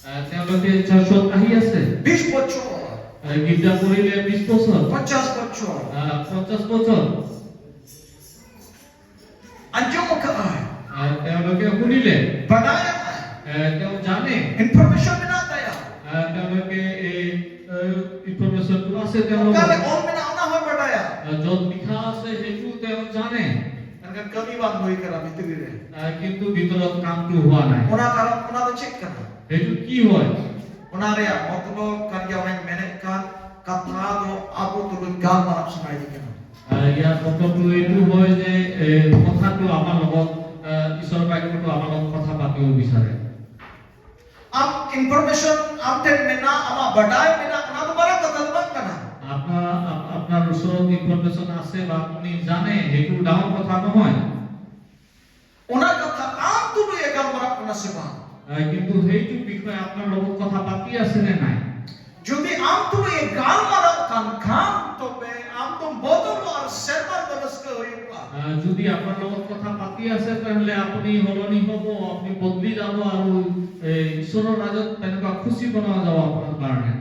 ᱟᱨ ᱛᱮ ᱚᱸᱰᱮ ᱪᱮᱫ ᱪᱟᱨᱪᱚ ᱛᱟᱦᱮᱸ ᱟᱥᱮ? ᱵᱤᱥ ᱵᱚᱪᱷᱚᱨ᱾ ᱟᱨ ᱜᱤᱨᱡᱟ ᱠᱚᱨᱮ ᱞᱮ ᱵᱤᱥ ᱵᱚᱪᱷᱚᱨ᱾ ᱯᱚᱧᱪᱟᱥ ᱵᱚᱪᱷᱚᱨ᱾ ᱟᱨ ᱯᱚᱧᱪᱟᱥ ᱵᱚᱪᱷᱚᱨ᱾ ᱟᱸᱡᱚᱢ ᱟᱠᱟᱫᱼᱟᱭ᱾ ᱟᱨ ᱛᱮ ᱚᱸᱰᱮ ᱠᱮ ᱦᱩᱱᱤ ᱞᱮ᱾ ᱵᱟᱰᱟᱭᱟᱭ᱾ ᱟᱨ ᱛᱮ ᱡᱟᱱᱮ᱾ ᱤᱱᱯᱷᱚᱨᱢᱮᱥᱚᱱ ᱢᱮᱱᱟᱜ ᱛᱟᱭᱟ᱾ ᱟᱨ ᱛᱮ ᱚᱸᱰᱮ ᱠᱮ, ᱮ, ᱮ, ᱤᱱᱯᱷᱚᱨᱢᱮᱥᱚᱱ ᱠᱚ ᱟᱥᱮ ᱛᱮ ᱚᱸᱰᱮ ᱚᱠᱟᱨᱮ ᱚᱞ ᱢᱮᱱᱟᱜᱼᱟ, ᱚᱱᱟ ᱦᱚᱸᱭ ᱵᱟᱰᱟᱭᱟ᱾ ᱟᱨ ᱡᱚᱛ ᱞᱮᱠᱷᱟ ᱟᱥᱮ ᱦᱮᱡᱩ ᱛᱮ ᱡᱟᱱᱮ᱾ ᱢᱮᱱᱠᱷᱟᱱ ᱠᱟᱹᱢᱤ ᱵᱟᱝ ᱦᱩᱭ ᱠᱟᱱᱟ ᱵᱷᱤᱛᱨᱤ ᱨᱮ᱾ ᱟᱨ ᱠᱤᱱᱛᱩ ᱵᱷᱤᱛᱨᱚ ᱠᱟᱢ ᱴᱩ ᱦᱩᱣᱟ ᱱᱟᱭ᱾ ᱚᱱᱟ ᱠᱟᱨᱚᱱ, ᱚᱱᱟ ᱫᱚ ᱪᱮᱫ ᱠᱟᱱᱟ? ᱦᱮᱡᱩ ᱠᱤ ᱦᱚᱭ? ᱚᱱᱟ ᱨᱮᱭᱟᱜ ᱢᱚᱛᱞᱚᱵ ᱠᱟᱱ ᱜᱮᱭᱟ, ᱚᱱᱟᱧ ᱢᱮᱱᱮᱫ ᱠᱟᱱ ᱠᱟᱛᱷᱟ ᱫᱚ ᱟᱵᱚ ᱛᱩᱞᱩᱡ ᱜᱟᱞᱢᱟᱨᱟᱣ ᱥᱟᱱᱟᱭᱮᱫᱤᱧ ᱠᱟᱱᱟ᱾ ᱟᱨ ᱭᱟ ᱢᱚᱛᱞᱚᱵ ᱴᱩ ᱮᱴᱩ ᱦᱚᱭ ᱡᱮ, ᱮ, ᱠᱚᱛᱷᱟ ᱴᱩ ᱟᱢᱟᱨ ᱞᱚᱜᱚᱛ, ᱮ, ᱤᱥᱚᱨ ᱵᱟᱭ ᱠᱚ ᱴᱩ ᱟᱢᱟᱨ ᱞᱚᱜᱚᱛ ᱠᱚᱛᱷᱟ ᱯᱟᱛᱤ ᱦᱚᱭ ᱵᱤᱥᱟᱨᱮ᱾ ᱟᱢ ᱤᱱᱯᱷᱚᱨᱢᱮᱥᱚᱱ ᱟᱢ ᱴᱷᱮᱱ ᱢᱮᱱᱟᱜ, ᱟᱢᱟᱜ ᱵᱟᱰᱟᱭ ᱢᱮᱱᱟᱜ, ᱚᱱᱟ ᱫᱚ ᱢᱟᱨᱟᱝ ᱠᱟᱛᱷᱟ ᱫᱚ ᱵᱟᱝ ᱠᱟᱱᱟ᱾ আপনার, আপ-, আপনার ওচৰত ইনফরমেশন আছে বা আপুনি জানে, সেইটো ডাঙৰ কথা নহয়। ᱚᱱᱟ ᱠᱟᱛᱷᱟ ᱟᱢ ᱛᱩᱞᱩᱡ ᱮ ᱜᱟᱞᱢᱟᱨᱟᱜ ᱠᱟᱱᱟ ᱥᱮ ᱵᱟᱝ? ᱟᱨ ᱠᱤᱱᱛᱩ সেইটো বিষয়ে আপোনাৰ লগত কথা পাতি আছে নে নাই? ᱡᱩᱫᱤ ᱟᱢ ᱛᱩᱞᱩᱡ ᱮ ᱜᱟᱞᱢᱟᱨᱟᱜ ᱠᱟᱱ ᱠᱷᱟᱱ, ᱛᱚᱵᱮ ᱟᱢ ᱫᱚᱢ ᱵᱚᱫᱚᱞᱚᱜᱼᱟ ᱟᱨ ᱥᱮᱨᱢᱟ ᱨᱮᱫᱚ ᱨᱟᱹᱥᱠᱟᱹ ᱦᱩᱭᱩᱜᱼᱟ᱾ আহ, যদি আপোনাৰ লগত কথা পাতি আছে, তেনেহ'লে আপুনি সলনি হ'ব, আপুনি বদলি যাব আৰু, এ, ঈশ্বৰৰ ৰাজ্যত তেনেকুৱা খুচি বনোৱা যাব আপোনাৰ কাৰণে।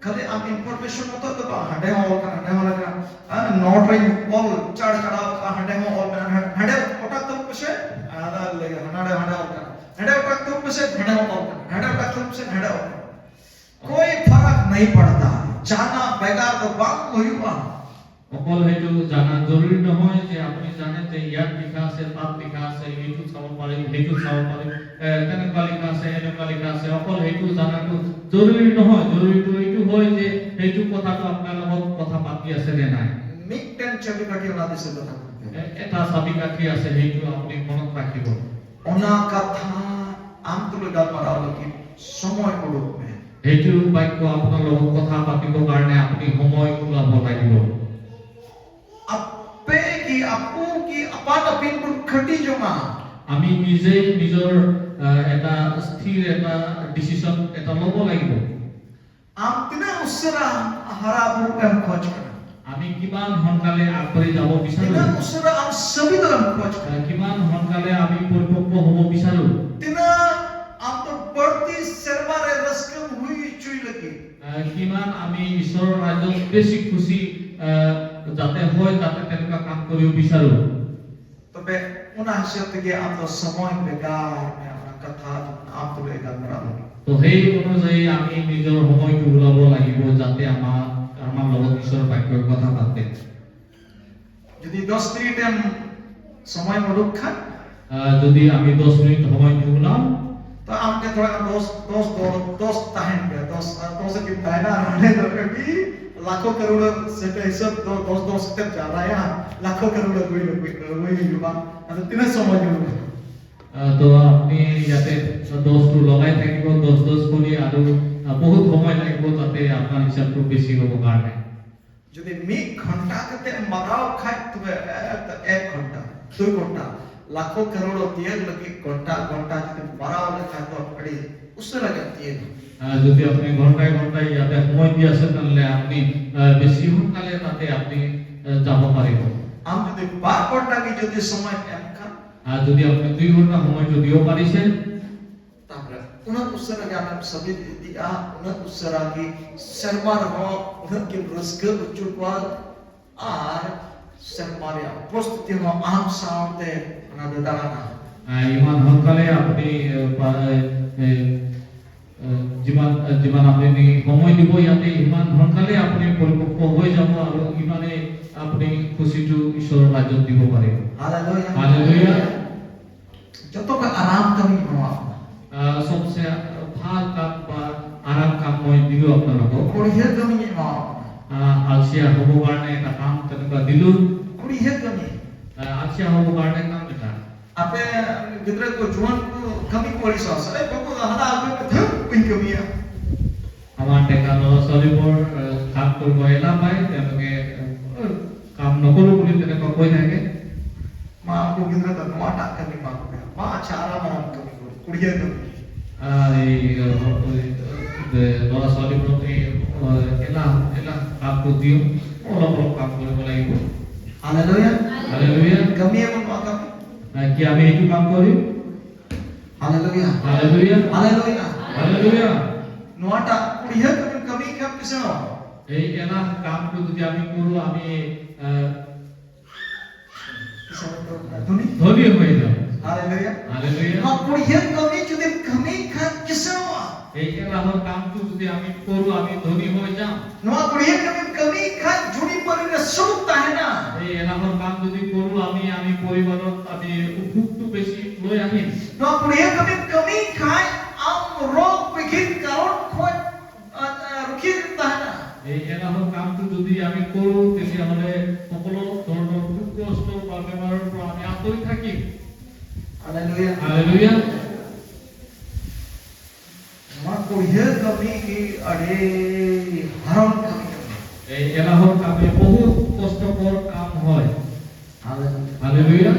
ᱠᱷᱟᱹᱞᱤ ᱟᱢ ᱤᱱᱯᱷᱚᱨᱢᱮᱥᱚᱱ ᱢᱚᱛᱚ ᱫᱚ ᱵᱟᱝ, ᱦᱟᱸᱰᱮ ᱦᱚᱸ ᱚᱞ ᱠᱟᱱᱟ, ᱱᱟᱰᱮ ᱦᱚᱸ ᱚᱞ ᱠᱟᱱᱟ᱾ ᱟᱨ ᱱᱳᱴ ᱨᱮᱧ ᱚᱞ ᱪᱟᱲ ᱪᱟᱲᱟᱣ ᱠᱟᱜᱼᱟ, ᱦᱟᱸᱰᱮ ᱦᱚᱸ ᱚᱞ ᱢᱮᱱᱟᱜᱼᱟ, ᱦᱟᱸᱰᱮ ᱚᱴᱟᱜ ᱛᱟᱵᱚᱱ ᱯᱮᱥᱮ, ᱟᱨ ᱞᱟᱹᱭᱟ ᱦᱟᱸᱰᱮ, ᱦᱟᱸᱰᱮ ᱚᱞ ᱠᱟᱱᱟ, ᱦᱟᱸᱰᱮ ᱚᱴᱟᱜ ᱛᱟᱵᱚᱱ ᱯᱮᱥᱮ, ᱦᱟᱸᱰᱮ ᱦᱚᱸ ᱚᱞ ᱠᱟᱱᱟ, ᱦᱟᱸᱰᱮ ᱚᱴᱟᱜ ᱛᱟᱵᱚᱱ ᱯᱮᱥᱮ, ᱦᱟᱸᱰᱮ ᱚᱞ ᱠᱟᱱᱟ᱾ ᱠᱳᱭ ᱯᱷᱟᱨᱟᱠ ᱱᱟᱦᱤᱸ ᱯᱟᱲᱛᱟ, ᱡᱟᱦᱟᱱᱟᱜ ᱵᱷᱮᱜᱟᱨ ᱫᱚ ᱵᱟᱝ ᱦᱩᱭᱩᱜᱼᱟ᱾ ᱚᱠᱚᱞ ᱦᱮᱸᱪᱩ ᱡᱟᱱᱟ ᱡᱚᱨᱩᱨᱤ ᱱᱚᱦᱚᱭ ᱡᱮ ᱟᱯᱱᱤ ᱡᱟᱱᱮ ᱡᱮ ᱭᱟᱫ ᱞᱤᱠᱷᱟ ᱟᱥᱮ ᱛᱟᱫ ᱞᱤᱠᱷᱟ ᱟᱥᱮ ᱦᱮᱸᱪᱩ ᱥᱟᱵ ᱯᱟᱨᱮ, ᱦᱮᱸᱪᱩ ᱥᱟᱵ ᱯᱟᱨᱮ, ᱮ, ᱛᱮᱱᱮᱠᱟ ᱞᱤᱠᱷᱟ ᱟᱥᱮ ᱮᱱᱮᱠᱟ ᱞᱤᱠᱷᱟ ᱟᱥᱮ, ᱚᱠᱚᱞ ᱦᱮᱸᱪᱩ ᱡᱟᱱᱟ ᱠᱚ ᱡᱚᱨᱩᱨᱤ ᱱᱚᱦᱚᱭ, ᱡᱚᱨᱩᱨᱤ ᱫᱚ ᱦᱮᱸᱪᱩ ᱦᱚᱭ ᱡᱮ ᱦᱮᱸᱪᱩ ᱠᱚᱛᱷᱟ ᱠᱚ ᱟᱯᱱᱟᱨ ᱞᱚᱜᱚᱛ ᱠᱚᱛᱷᱟ ᱯᱟᱛᱤ ᱟᱥᱮ ᱨᱮᱱᱟᱭ᱾ ᱢᱤᱫᱴᱮᱱ ᱪᱟᱹᱵᱤ ᱠᱟᱹᱴᱷᱤ ᱚᱱᱟ ᱫᱤᱥᱟᱹ ᱫᱚ ᱛᱟᱦᱮᱸ ᱠᱟᱱᱟ᱾ ᱮ, ᱮᱴᱟ ᱥᱟᱵᱤ ᱠᱟᱹᱴᱷᱤ ᱟᱥᱮ ᱦᱮᱸᱪᱩ ᱟᱯᱱᱤ ᱢᱚᱱᱚᱛ ᱨᱟᱠᱷᱤᱵᱚ᱾ ᱚᱱᱟ ᱠᱟᱛᱷᱟ ᱟᱢ ᱛᱩᱞᱩᱡ ᱜᱟᱞᱢᱟᱨᱟᱣ ᱞᱟᱹᱜᱤᱫ ᱥᱚᱢᱚᱭ ᱩᱰᱩᱠ ᱢᱮ᱾ সেইটো বাক্য আপোনাৰ লগত কথা পাতিবৰ কাৰণে আপুনি সময় ওলাব লাগিব। ᱟᱯᱮ ᱠᱤ ᱟᱯᱚ ᱠᱤ ᱟᱯᱟᱱ ᱟᱹᱯᱤᱱ ᱵᱚᱱ ᱠᱷᱟᱹᱴᱤ ᱡᱚᱝᱟ? আমি নিজেই নিজৰ আহ, এটা স্থিৰ এটা ডিচিশ্যন এটা ল'ব লাগিব। ᱟᱢ ᱛᱤᱱᱟᱹᱜ ᱩᱥᱟᱹᱨᱟ ᱦᱟᱨᱟ ᱵᱩᱨᱩ ᱮᱢ ᱠᱷᱚᱡᱽ ᱠᱟᱱᱟ? আমি কিমান সোনকালে আগবাঢ়ি যাব বিচাৰো? ᱛᱤᱱᱟᱹᱜ ᱩᱥᱟᱹᱨᱟ ᱟᱢ ᱥᱟᱹᱵᱤᱫ ᱮᱢ ᱠᱷᱚᱡᱽ ᱠᱟᱱᱟ? আহ, কিমান সোনকালে আমি পৰিপক্ক হ'ব বিচাৰো? ᱛᱤᱱᱟᱹᱜ ᱟᱢ ᱫᱚ ᱵᱟᱹᱲᱛᱤ ᱥᱮᱨᱢᱟ ᱨᱮ ᱨᱟᱹᱥᱠᱟᱹᱢ ᱦᱩᱭ ᱦᱚᱪᱚᱭ ᱞᱟᱹᱜᱤᱫ? আহ, কিমান আমি ঈশ্বৰৰ ৰাজ্যত বেছি খুচি আহ, যাতে হয় তাতে তেনেকুৱা কাম কৰিব বিচাৰো। ᱛᱚᱵᱮ ᱚᱱᱟ ᱦᱤᱥᱟᱹᱵ ᱛᱮᱜᱮ ᱟᱢ ᱫᱚ ᱥᱚᱢᱚᱭ ᱵᱷᱮᱜᱟᱨ ᱢᱮ, ᱚᱱᱟ ᱠᱟᱛᱷᱟ ᱟᱢ ᱛᱩᱞᱩᱡ ᱜᱟᱞᱢᱟᱨᱟᱣ ᱞᱟᱹᱜᱤᱫ᱾ তো সেই অনুযায়ী আমি নিজৰ সময়টো ওলাব লাগিব যাতে আমাৰ আমাৰ লগত ঈশ্বৰৰ বাক্যৰ কথা পাতে। ᱡᱩᱫᱤ ᱫᱚᱥ ᱢᱤᱱᱤᱴ ᱮᱢ ᱥᱚᱢᱚᱭ ᱩᱰᱩᱠ ᱠᱷᱟᱱ, ᱟᱨ ᱡᱩᱫᱤ ᱟᱢ ᱫᱚᱥ ᱢᱤᱱᱤᱴ ᱦᱚᱸ ᱧᱩ ᱞᱟᱢ, ᱛᱚ ᱟᱢ ᱴᱷᱮᱱ ᱛᱷᱚᱲᱟ ᱜᱟᱱ ᱫᱚᱥ, ᱫᱚᱥ, ᱫᱚᱥ, ᱫᱚᱥ ᱛᱟᱦᱮᱱ ᱜᱮᱭᱟ, ᱫᱚᱥ, ᱟᱨ ᱫᱚᱥ ᱜᱮ ᱛᱟᱦᱮᱱᱟ, ᱟᱨ ᱚᱸᱰᱮ ᱫᱚ ᱟᱹᱰᱤ ᱞᱟᱠᱷᱚ ᱠᱟᱨᱳᱲ ᱥᱮ ᱦᱤᱥᱟᱹᱵ ᱫᱚ ᱫᱚᱥ, ᱫᱚᱥ ᱛᱮᱢ ᱡᱟᱣᱨᱟᱭᱟ, ᱞᱟᱠᱷᱚ ᱠᱟᱨᱳᱲ ᱟᱹᱜᱩᱭ, ᱟᱹᱜᱩᱭ, ᱟᱹᱜᱩᱭ ᱦᱩᱭᱩᱜᱼᱟ᱾ ᱟᱫᱚ ᱛᱤᱱᱟᱹᱜ ᱥᱚᱢᱚᱭ ᱧᱟᱢᱚᱜᱼᱟ? আহ, তো আপনি ইয়াতে দশটো লগাই থাকিব, দশ দশ কৰি আৰু আহ, বহুত সময় লাগিব তাতে আপোনাৰ হিচাপটো বেছি হ'ব কাৰণে। ᱡᱩᱫᱤ ᱢᱤᱫ ᱜᱷᱚᱱᱴᱟ ᱠᱟᱛᱮ ᱮᱢ ᱢᱟᱨᱟᱣ ᱠᱷᱟᱡ, ᱛᱚᱵᱮ ᱮᱠ, ᱮᱠ ᱜᱷᱚᱱᱴᱟ, ᱫᱩ ᱜᱷᱚᱱᱴᱟ, ᱞᱟᱠᱷᱚ ᱠᱟᱨᱳᱲ ᱛᱤᱭᱟᱹᱜ ᱞᱟᱹᱜᱤᱫ ᱜᱷᱚᱱᱴᱟ, ᱜᱷᱚᱱᱴᱟ ᱡᱩᱫᱤ ᱢᱟᱨᱟᱣ ᱞᱮᱠᱷᱟᱱ ᱫᱚ ᱟᱹᱰᱤ ᱩᱥᱟᱹᱨᱟ ᱜᱮ ᱛᱤᱭᱟᱹᱜᱟ᱾ আহ, যদি আপুনি ঘণ্টাই ঘণ্টাই ইয়াতে সময় দি আছে, তেনেহ'লে আপুনি আহ, বেছি সোনকালে তাতে আপুনি আহ, যাব পাৰিব। ᱟᱢ ᱡᱩᱫᱤ ᱵᱟᱨ ᱜᱷᱚᱱᱴᱟ ᱜᱮ ᱡᱩᱫᱤ ᱥᱚᱢᱚᱭ ᱮᱢ ᱠᱷᱟᱱ, ᱟᱨ ᱡᱩᱫᱤ ᱟᱯᱮ ᱫᱩᱭ ᱜᱷᱚᱱᱴᱟ ᱥᱚᱢᱚᱭ ᱡᱩᱫᱤ ᱯᱟᱨᱤᱥᱮ, ᱛᱟᱯᱚᱨᱮ ᱩᱱᱟᱹᱜ ᱩᱥᱟᱹᱨᱟ ᱜᱮ ᱟᱢᱮᱢ ᱥᱟᱹᱵᱤᱛ ᱤᱫᱤᱜᱼᱟ, ᱩᱱᱟᱹᱜ ᱩᱥᱟᱹᱨᱟ ᱜᱮ ᱥᱮᱨᱢᱟ ᱨᱮᱦᱚᱸ ᱩᱱᱟᱹᱜ ᱜᱮᱢ ᱨᱟᱹᱥᱠᱟᱹ ᱦᱚᱪᱚ ᱠᱚᱣᱟ, ᱟᱨ ᱥᱮᱨᱢᱟ ᱨᱮᱭᱟᱜ ᱩᱯᱚᱥᱛᱷᱤᱛᱤ ᱦᱚᱸ ᱟᱢ ᱥᱟᱶᱛᱮ ᱚᱱᱟ ᱫᱚ ᱫᱟᱬᱟᱱᱟ᱾ আহ, ইমান সোনকালে আপুনি, আহ, পা-, আহ, আহ, যিমান, আহ, যিমান আপুনি সময় দিব ইয়াতে, ইমান সোনকালে আপুনি পৰিপক্ক হৈ যাব আৰু ইমানেই আপুনি খুচিটো ঈশ্বৰৰ ৰাজ্যত দিব পাৰিব। Hallelujah. Hallelujah. ᱡᱚᱛᱚ ᱠᱷᱚᱱ ᱟᱨᱟᱢ ᱠᱟᱹᱢᱤ ᱱᱚᱣᱟ ᱠᱟᱱᱟ᱾ আহ, সবচেয়ে ভাল কাম বা আৰাম কাম মই দিলো আপোনালোকক। ᱠᱩᱲᱤᱭᱟᱹ ᱠᱟᱹᱢᱤ ᱮᱢᱟᱣᱟ ᱠᱟᱱᱟ। আহ, আলসীয়া হ'ব কাৰণে এটা কাম তেনেকুৱা দিলো। ᱠᱩᱲᱤᱭᱟᱹ ᱠᱟᱹᱢᱤ। আহ, আলসীয়া হ'ব কাৰণে কাম এটা। ᱟᱯᱮ ᱜᱤᱫᱽᱨᱟᱹ ᱠᱚ, ᱡᱩᱣᱟᱹᱱ ᱠᱚ ᱠᱟᱹᱢᱤ ᱠᱚ ᱟᱹᱲᱤᱥᱚᱜᱼᱟ ᱥᱮ? ᱮ ᱵᱟᱹᱵᱩ, ᱦᱟᱱᱟ ᱟᱹᱜᱩᱭ ᱢᱮ, ᱫᱷᱟᱹᱨ, ᱵᱟᱹᱧ ᱠᱟᱹᱢᱤᱭᱟ᱾ আমাৰ ডেকা ল'ৰা ছোৱালীবোৰ, আহ, কাম কৰিব এলাহ পায়, তেওঁলোকে, আহ, কাম নকৰো বুলি তেনেকুৱা কৈ থাকে। ᱢᱟ ᱩᱱᱠᱩ ᱜᱤᱫᱽᱨᱟᱹ ᱫᱚ ᱱᱚᱣᱟᱴᱟᱜ ᱠᱟᱹᱢᱤ ᱮᱢᱟ ᱠᱚ ᱯᱮ᱾ ᱢᱟ ᱟᱪᱪᱷᱟ, ᱟᱨᱟᱢ ᱟᱨᱟᱢ ᱠᱟᱹᱢᱤ ᱠᱚ, ᱠᱩᱲᱤᱭᱟᱹ ᱠᱟᱹᱢᱤ᱾ ᱟᱨ ᱮᱭ, ᱮ, ᱞᱚᱨᱟ ᱥᱚᱨᱤ ᱯᱨᱚᱛᱤ, ᱮ, ᱮᱞᱟ, ᱮᱞᱟ, ᱠᱟᱢ ᱠᱚ ᱫᱤᱭᱚ, ᱚᱞᱚᱜ ᱚᱞᱚᱜ ᱠᱟᱢ ᱠᱚ ᱵᱚᱞᱟᱭ ᱠᱚ᱾ Hallelujah. Hallelujah. ᱠᱟᱹᱢᱤ ᱮᱢ ᱱᱚᱣᱟ ᱠᱟᱹᱢᱤ᱾ ᱟᱨ ᱠᱤ ᱟᱢ ᱦᱤᱡᱩᱜ ᱠᱟᱢ ᱠᱚ ᱦᱩᱭᱩᱜ? Hallelujah. Hallelujah. Hallelujah. Hallelujah. ᱱᱚᱣᱟᱴᱟᱜ ᱠᱩᱲᱤᱭᱟᱹ ᱠᱟᱹᱢᱤ ᱠᱟᱹᱢᱤ ᱠᱷᱟᱱ ᱠᱤᱥᱟᱹ᱾ ᱮᱭ ᱮᱞᱟ ᱠᱟᱢ ᱠᱚ ᱡᱩᱫᱤ ᱟᱢ ᱠᱚ ᱟᱢ, ᱮ, ᱫᱷᱚᱱᱤ? ᱫᱷᱚᱱᱤ ᱦᱩᱭ ᱮᱱᱟ᱾ Hallelujah. Hallelujah. ᱱᱚᱣᱟ ᱠᱩᱲᱤᱭᱟᱹ ᱠᱟᱹᱢᱤ ᱡᱩᱫᱤᱢ ᱠᱟᱹᱢᱤ ᱠᱷᱟᱱ ᱠᱤᱥᱟᱹᱬᱚᱜᱼᱟ᱾ ᱮᱭ ᱮᱞᱟᱦᱚᱨ ᱠᱟᱢ ᱠᱚ ᱡᱩᱫᱤ ᱟᱢ ᱠᱚᱨᱩ ᱟᱢ ᱫᱷᱚᱱᱤ ᱦᱩᱭ ᱡᱟᱢ᱾ ᱱᱚᱣᱟ ᱠᱩᱲᱤᱭᱟᱹ ᱠᱟᱹᱢᱤᱢ ᱠᱟᱹᱢᱤ ᱠᱷᱟᱱ ᱡᱩᱲᱤ ᱯᱟᱹᱨᱤ ᱨᱮ ᱥᱩᱠ ᱛᱟᱦᱮᱱᱟ᱾ ᱮᱭ ᱮᱞᱟᱦᱚᱨ ᱠᱟᱢ ᱡᱩᱫᱤ ᱠᱚᱨᱩ ᱟᱢ ᱟᱢ ᱯᱚᱨᱤᱵᱟᱨ ᱟᱢ ᱩᱯᱩᱠᱛᱩ ᱵᱮᱥᱤ ᱞᱚᱭ ᱟᱢ᱾ ᱱᱚᱣᱟ ᱠᱩᱲᱤᱭᱟᱹ ᱠᱟᱹᱢᱤᱢ ᱠᱟᱹᱢᱤ ᱠᱷᱟᱱ ᱟᱢ ᱨᱳᱜᱽ ᱵᱤᱜᱷᱤᱱ ᱠᱟᱨᱚᱱ ᱠᱷᱚᱱ ᱟᱨ, ᱟᱨ ᱨᱩᱠᱷᱤᱭᱟᱹ ᱨᱮᱢ ᱛᱟᱦᱮᱱᱟ᱾ ᱮᱭ ᱮᱞᱟᱦᱚᱨ ᱠᱟᱢ ᱠᱚ ᱡᱩᱫᱤ আমি কৰো, তেতিয়াহ'লে সকলো ধৰণৰ দুখ কষ্ট বা বেমাৰৰ পৰা আমি আঁতৰি থাকিম। Hallelujah. Hallelujah. ᱱᱚᱣᱟ ᱠᱩᱲᱤᱭᱟᱹ ᱠᱟᱹᱢᱤ ᱜᱮ ᱟᱹᱰᱤ ᱦᱟᱨᱚᱱ ᱠᱟᱹᱢᱤ ᱠᱟᱱᱟ᱾ ᱮᱭ ᱮᱞᱟᱦᱚᱨ ᱠᱟᱹᱢᱤ ᱵᱚᱦᱩᱛ ᱠᱚᱥᱴᱚᱠᱚᱨ ᱠᱟᱢ ᱦᱚᱭ᱾ Hallelujah. Hallelujah.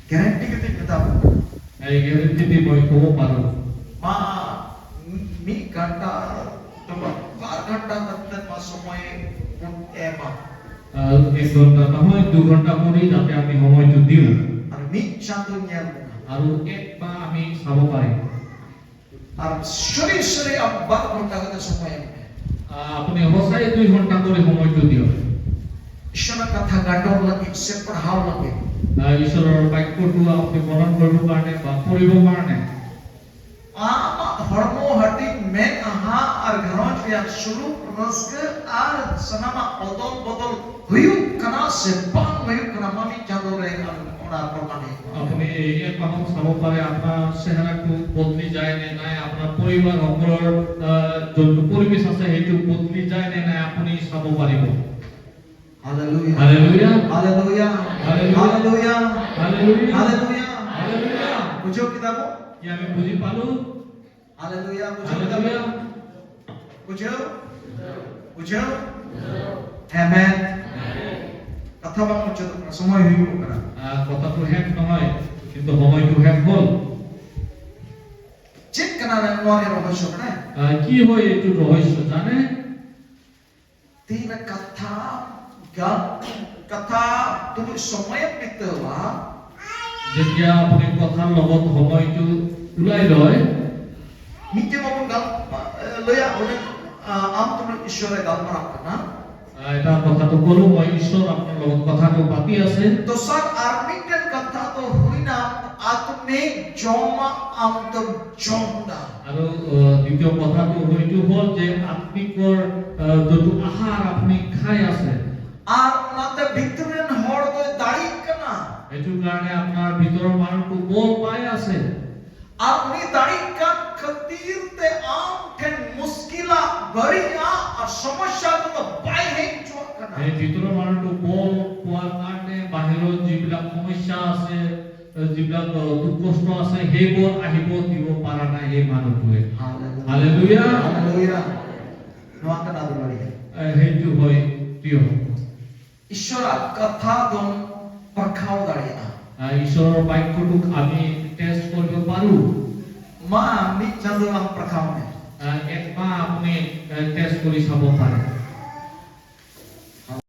ᱜᱮᱨᱮᱱᱴᱤ ᱠᱟᱛᱮ ᱢᱮᱛᱟ ᱵᱚᱱ ᱠᱟᱱᱟ᱾ ᱮᱭ ᱜᱮᱨᱮᱱᱴᱤ ᱛᱮ ᱵᱚᱭ ᱠᱚ ᱯᱟᱨᱚᱢ᱾ ᱢᱟ, ᱢᱤᱫ ᱜᱷᱚᱱᱴᱟ ᱫᱚ ᱵᱟᱝ, ᱵᱟᱨ ᱜᱷᱚᱱᱴᱟ ᱠᱟᱛᱮ ᱢᱟ ᱥᱚᱢᱚᱭ ᱵᱚᱱ ᱮᱢᱟ᱾ ᱟᱨ ᱮᱠ ᱜᱷᱚᱱᱴᱟ ᱱᱚᱦᱚᱭ, ᱫᱩ ᱜᱷᱚᱱᱴᱟ ᱯᱚᱨᱮ ᱡᱟᱛᱮ ᱟᱢ ᱦᱚᱢᱚᱭ ᱪᱚ ᱫᱤᱭᱩ᱾ ᱟᱨ ᱢᱤᱫ ᱪᱟᱸᱫᱚ ᱧᱮᱞ ᱵᱚᱱᱟ᱾ আৰু এক মাহ আমি চাব পাৰিম। আৰু চুৰি চুৰি আমাৰ বাৰ ঘণ্টা গোটে সময় আমি আহ, আপুনি সঁচাই দুই ঘণ্টা কৰি সময়টো দিয়ক। ঈশ্বৰ কথা গাঁতৰ লাগি, ঈশ্বৰ পঢ়াও লাগে। আহ, ঈশ্বৰৰ বাক্যটো আপুনি মনত কৰিবৰ কাৰণে বা পঢ়িবৰ কাৰণে ᱟᱢᱟᱜ ᱦᱚᱲᱢᱚ ᱦᱟᱹᱴᱤᱧ ᱢᱮᱫ ᱟᱦᱟ ᱟᱨ ᱜᱷᱟᱨᱚᱸᱡᱽ ᱨᱮᱭᱟᱜ ᱥᱩᱞᱩᱠ ᱨᱟᱹᱥᱠᱟᱹ ᱟᱨ ᱥᱟᱱᱟᱢᱟᱜ ᱚᱫᱚᱞ ᱵᱚᱫᱚᱞ ᱦᱩᱭᱩᱜ ᱠᱟᱱᱟ ᱥᱮ ᱵᱟᱝ ᱦᱩᱭᱩᱜ ᱠᱟᱱᱟ, ᱢᱟᱹᱢᱤ ᱪᱟᱸᱫᱳ ᱨᱮ ᱟᱢ ᱚᱱᱟ ᱯᱨᱚᱢᱟᱱ ᱦᱩᱭᱩᱜ ᱛᱟᱢᱟ᱾ আপুনি এই এক মাহত চাব পাৰে আপোনাৰ চেহেৰাটো বদলি যায় নে নাই, আপোনাৰ পৰিবাৰসকলৰ আহ, যোনটো পৰিৱেশ আছে সেইটো বদলি যায় নে নাই আপুনি চাব পাৰিব। Hallelujah. Hallelujah. Hallelujah. Hallelujah. Hallelujah. Hallelujah. Hallelujah. Hallelujah. ᱵᱩᱡᱷᱟᱹᱣ ᱠᱮᱫᱟ ᱵᱚ? কি আমি বুজি পালো? Hallelujah. ᱵᱩᱡᱷᱟᱹᱣ ᱠᱮᱫᱟ ᱵᱚ? Hallelujah. ᱵᱩᱡᱷᱟᱹᱣ? ᱵᱩᱡᱷᱟᱹᱣ? Amen. ᱠᱟᱛᱷᱟ ᱵᱟᱝ ᱢᱩᱪᱟᱹᱫᱚᱜ ᱠᱟᱱᱟ, ᱥᱚᱢᱚᱭ ᱦᱩᱭᱩᱜ ᱠᱟᱱᱟ᱾ আহ, কথাটো শেষ নহয়, কিন্তু সময়টো শেষ হ'ল। ᱪᱮᱫ ᱠᱟᱱᱟ ᱱᱚᱣᱟ ᱨᱮᱭᱟᱜ ᱨᱚᱦᱚᱥᱭᱚ ᱠᱟᱱᱟ? আহ, কি হয় এইটো ৰহস্য জানে? ᱛᱤᱱ ᱠᱟᱛᱷᱟ ᱜᱟᱱ ᱠᱟᱛᱷᱟ ᱛᱩᱞᱩᱡ ᱥᱚᱢᱚᱭᱮᱢ ᱵᱤᱛᱟᱹᱣᱟ, যেতিয়া আপুনি কথাৰ লগত সময়টো ওলাই লয়, ᱢᱤᱫᱴᱮᱱ ᱵᱟᱵᱚᱱ ᱜᱟᱞ ᱞᱟᱹᱭᱟ ᱵᱚᱞᱮ, ᱟᱢ ᱛᱩᱞᱩᱡ ᱤᱥᱚᱨᱮ ᱜᱟᱞᱢᱟᱨᱟᱜ ᱠᱟᱱᱟ᱾ আহ, এটা কথাটো ক'লো মই, ঈশ্বৰ আপোনাৰ লগত কথাটো পাতি আছে। ᱫᱚᱥᱟᱨ ᱟᱨ ᱢᱤᱫᱴᱮᱱ ᱠᱟᱛᱷᱟ ᱫᱚ ᱦᱩᱭᱱᱟ ᱟᱛᱢᱤᱠ ᱡᱚᱢᱟᱜ ᱟᱢ ᱫᱚᱢ ᱡᱚᱢ ᱫᱟ᱾ আৰু আহ, দ্বিতীয় কথাটো হয়তো হ'ল যে আত্মিকৰ আহ, যোনটো আহাৰ আপুনি খাই আছে, ᱟᱨ ᱚᱱᱟᱛᱮ ᱵᱷᱤᱛᱨᱤ ᱨᱮᱱ ᱦᱚᱲ ᱫᱚᱭ ᱫᱟᱲᱮᱜ ᱠᱟᱱᱟ᱾ সেইটো কাৰণে আপোনাৰ ভিতৰৰ মানুহটো বল পাই আছে। ᱟᱨ ᱩᱱᱤ ᱫᱟᱲᱮᱜ ᱠᱟᱱ ᱠᱷᱟᱹᱛᱤᱨ ᱛᱮ ᱟᱢ ᱴᱷᱮᱱ ᱢᱩᱥᱠᱤᱞᱟᱜ ᱵᱟᱹᱲᱤᱡᱟᱜ ᱟᱨ ᱥᱚᱢᱚᱥᱭᱟ ᱠᱚᱫᱚ ᱵᱟᱭ ᱦᱮᱡ ᱦᱚᱪᱚᱣᱟᱜ ᱠᱟᱱᱟ᱾ এই ভিতৰৰ মানুহটো বল পোৱাৰ কাৰণে বাহিৰত যিবিলাক সমস্যা আছে, যিবিলাক আহ, দুখ কষ্ট আছে, সেইবোৰ আহিব দিব পৰা নাই এই মানুহটোৱে। Hallelujah. Hallelujah. Hallelujah. ᱱᱚᱣᱟ ᱠᱟᱱᱟ ᱫᱩᱞᱟᱹᱲᱤᱭᱟᱹ᱾ আহ, সেইটো হয় প্ৰিয়। ᱤᱥᱚᱨᱟᱜ ᱠᱟᱛᱷᱟ ᱫᱚᱢ ᱯᱟᱨᱠᱷᱟᱣ ᱫᱟᱲᱮᱭᱟᱜᱼᱟ᱾ আহ, ঈশ্বৰৰ বাক্যটোক আমি টেষ্ট কৰিব পাৰোঁ। ᱢᱟ ᱢᱤᱫ ᱪᱟᱸᱫᱳ ᱟᱢ ᱯᱟᱨᱠᱷᱟᱣ ᱢᱮ᱾ আহ, এক মাহ আপুনি টেষ্ট কৰি চাব পাৰে।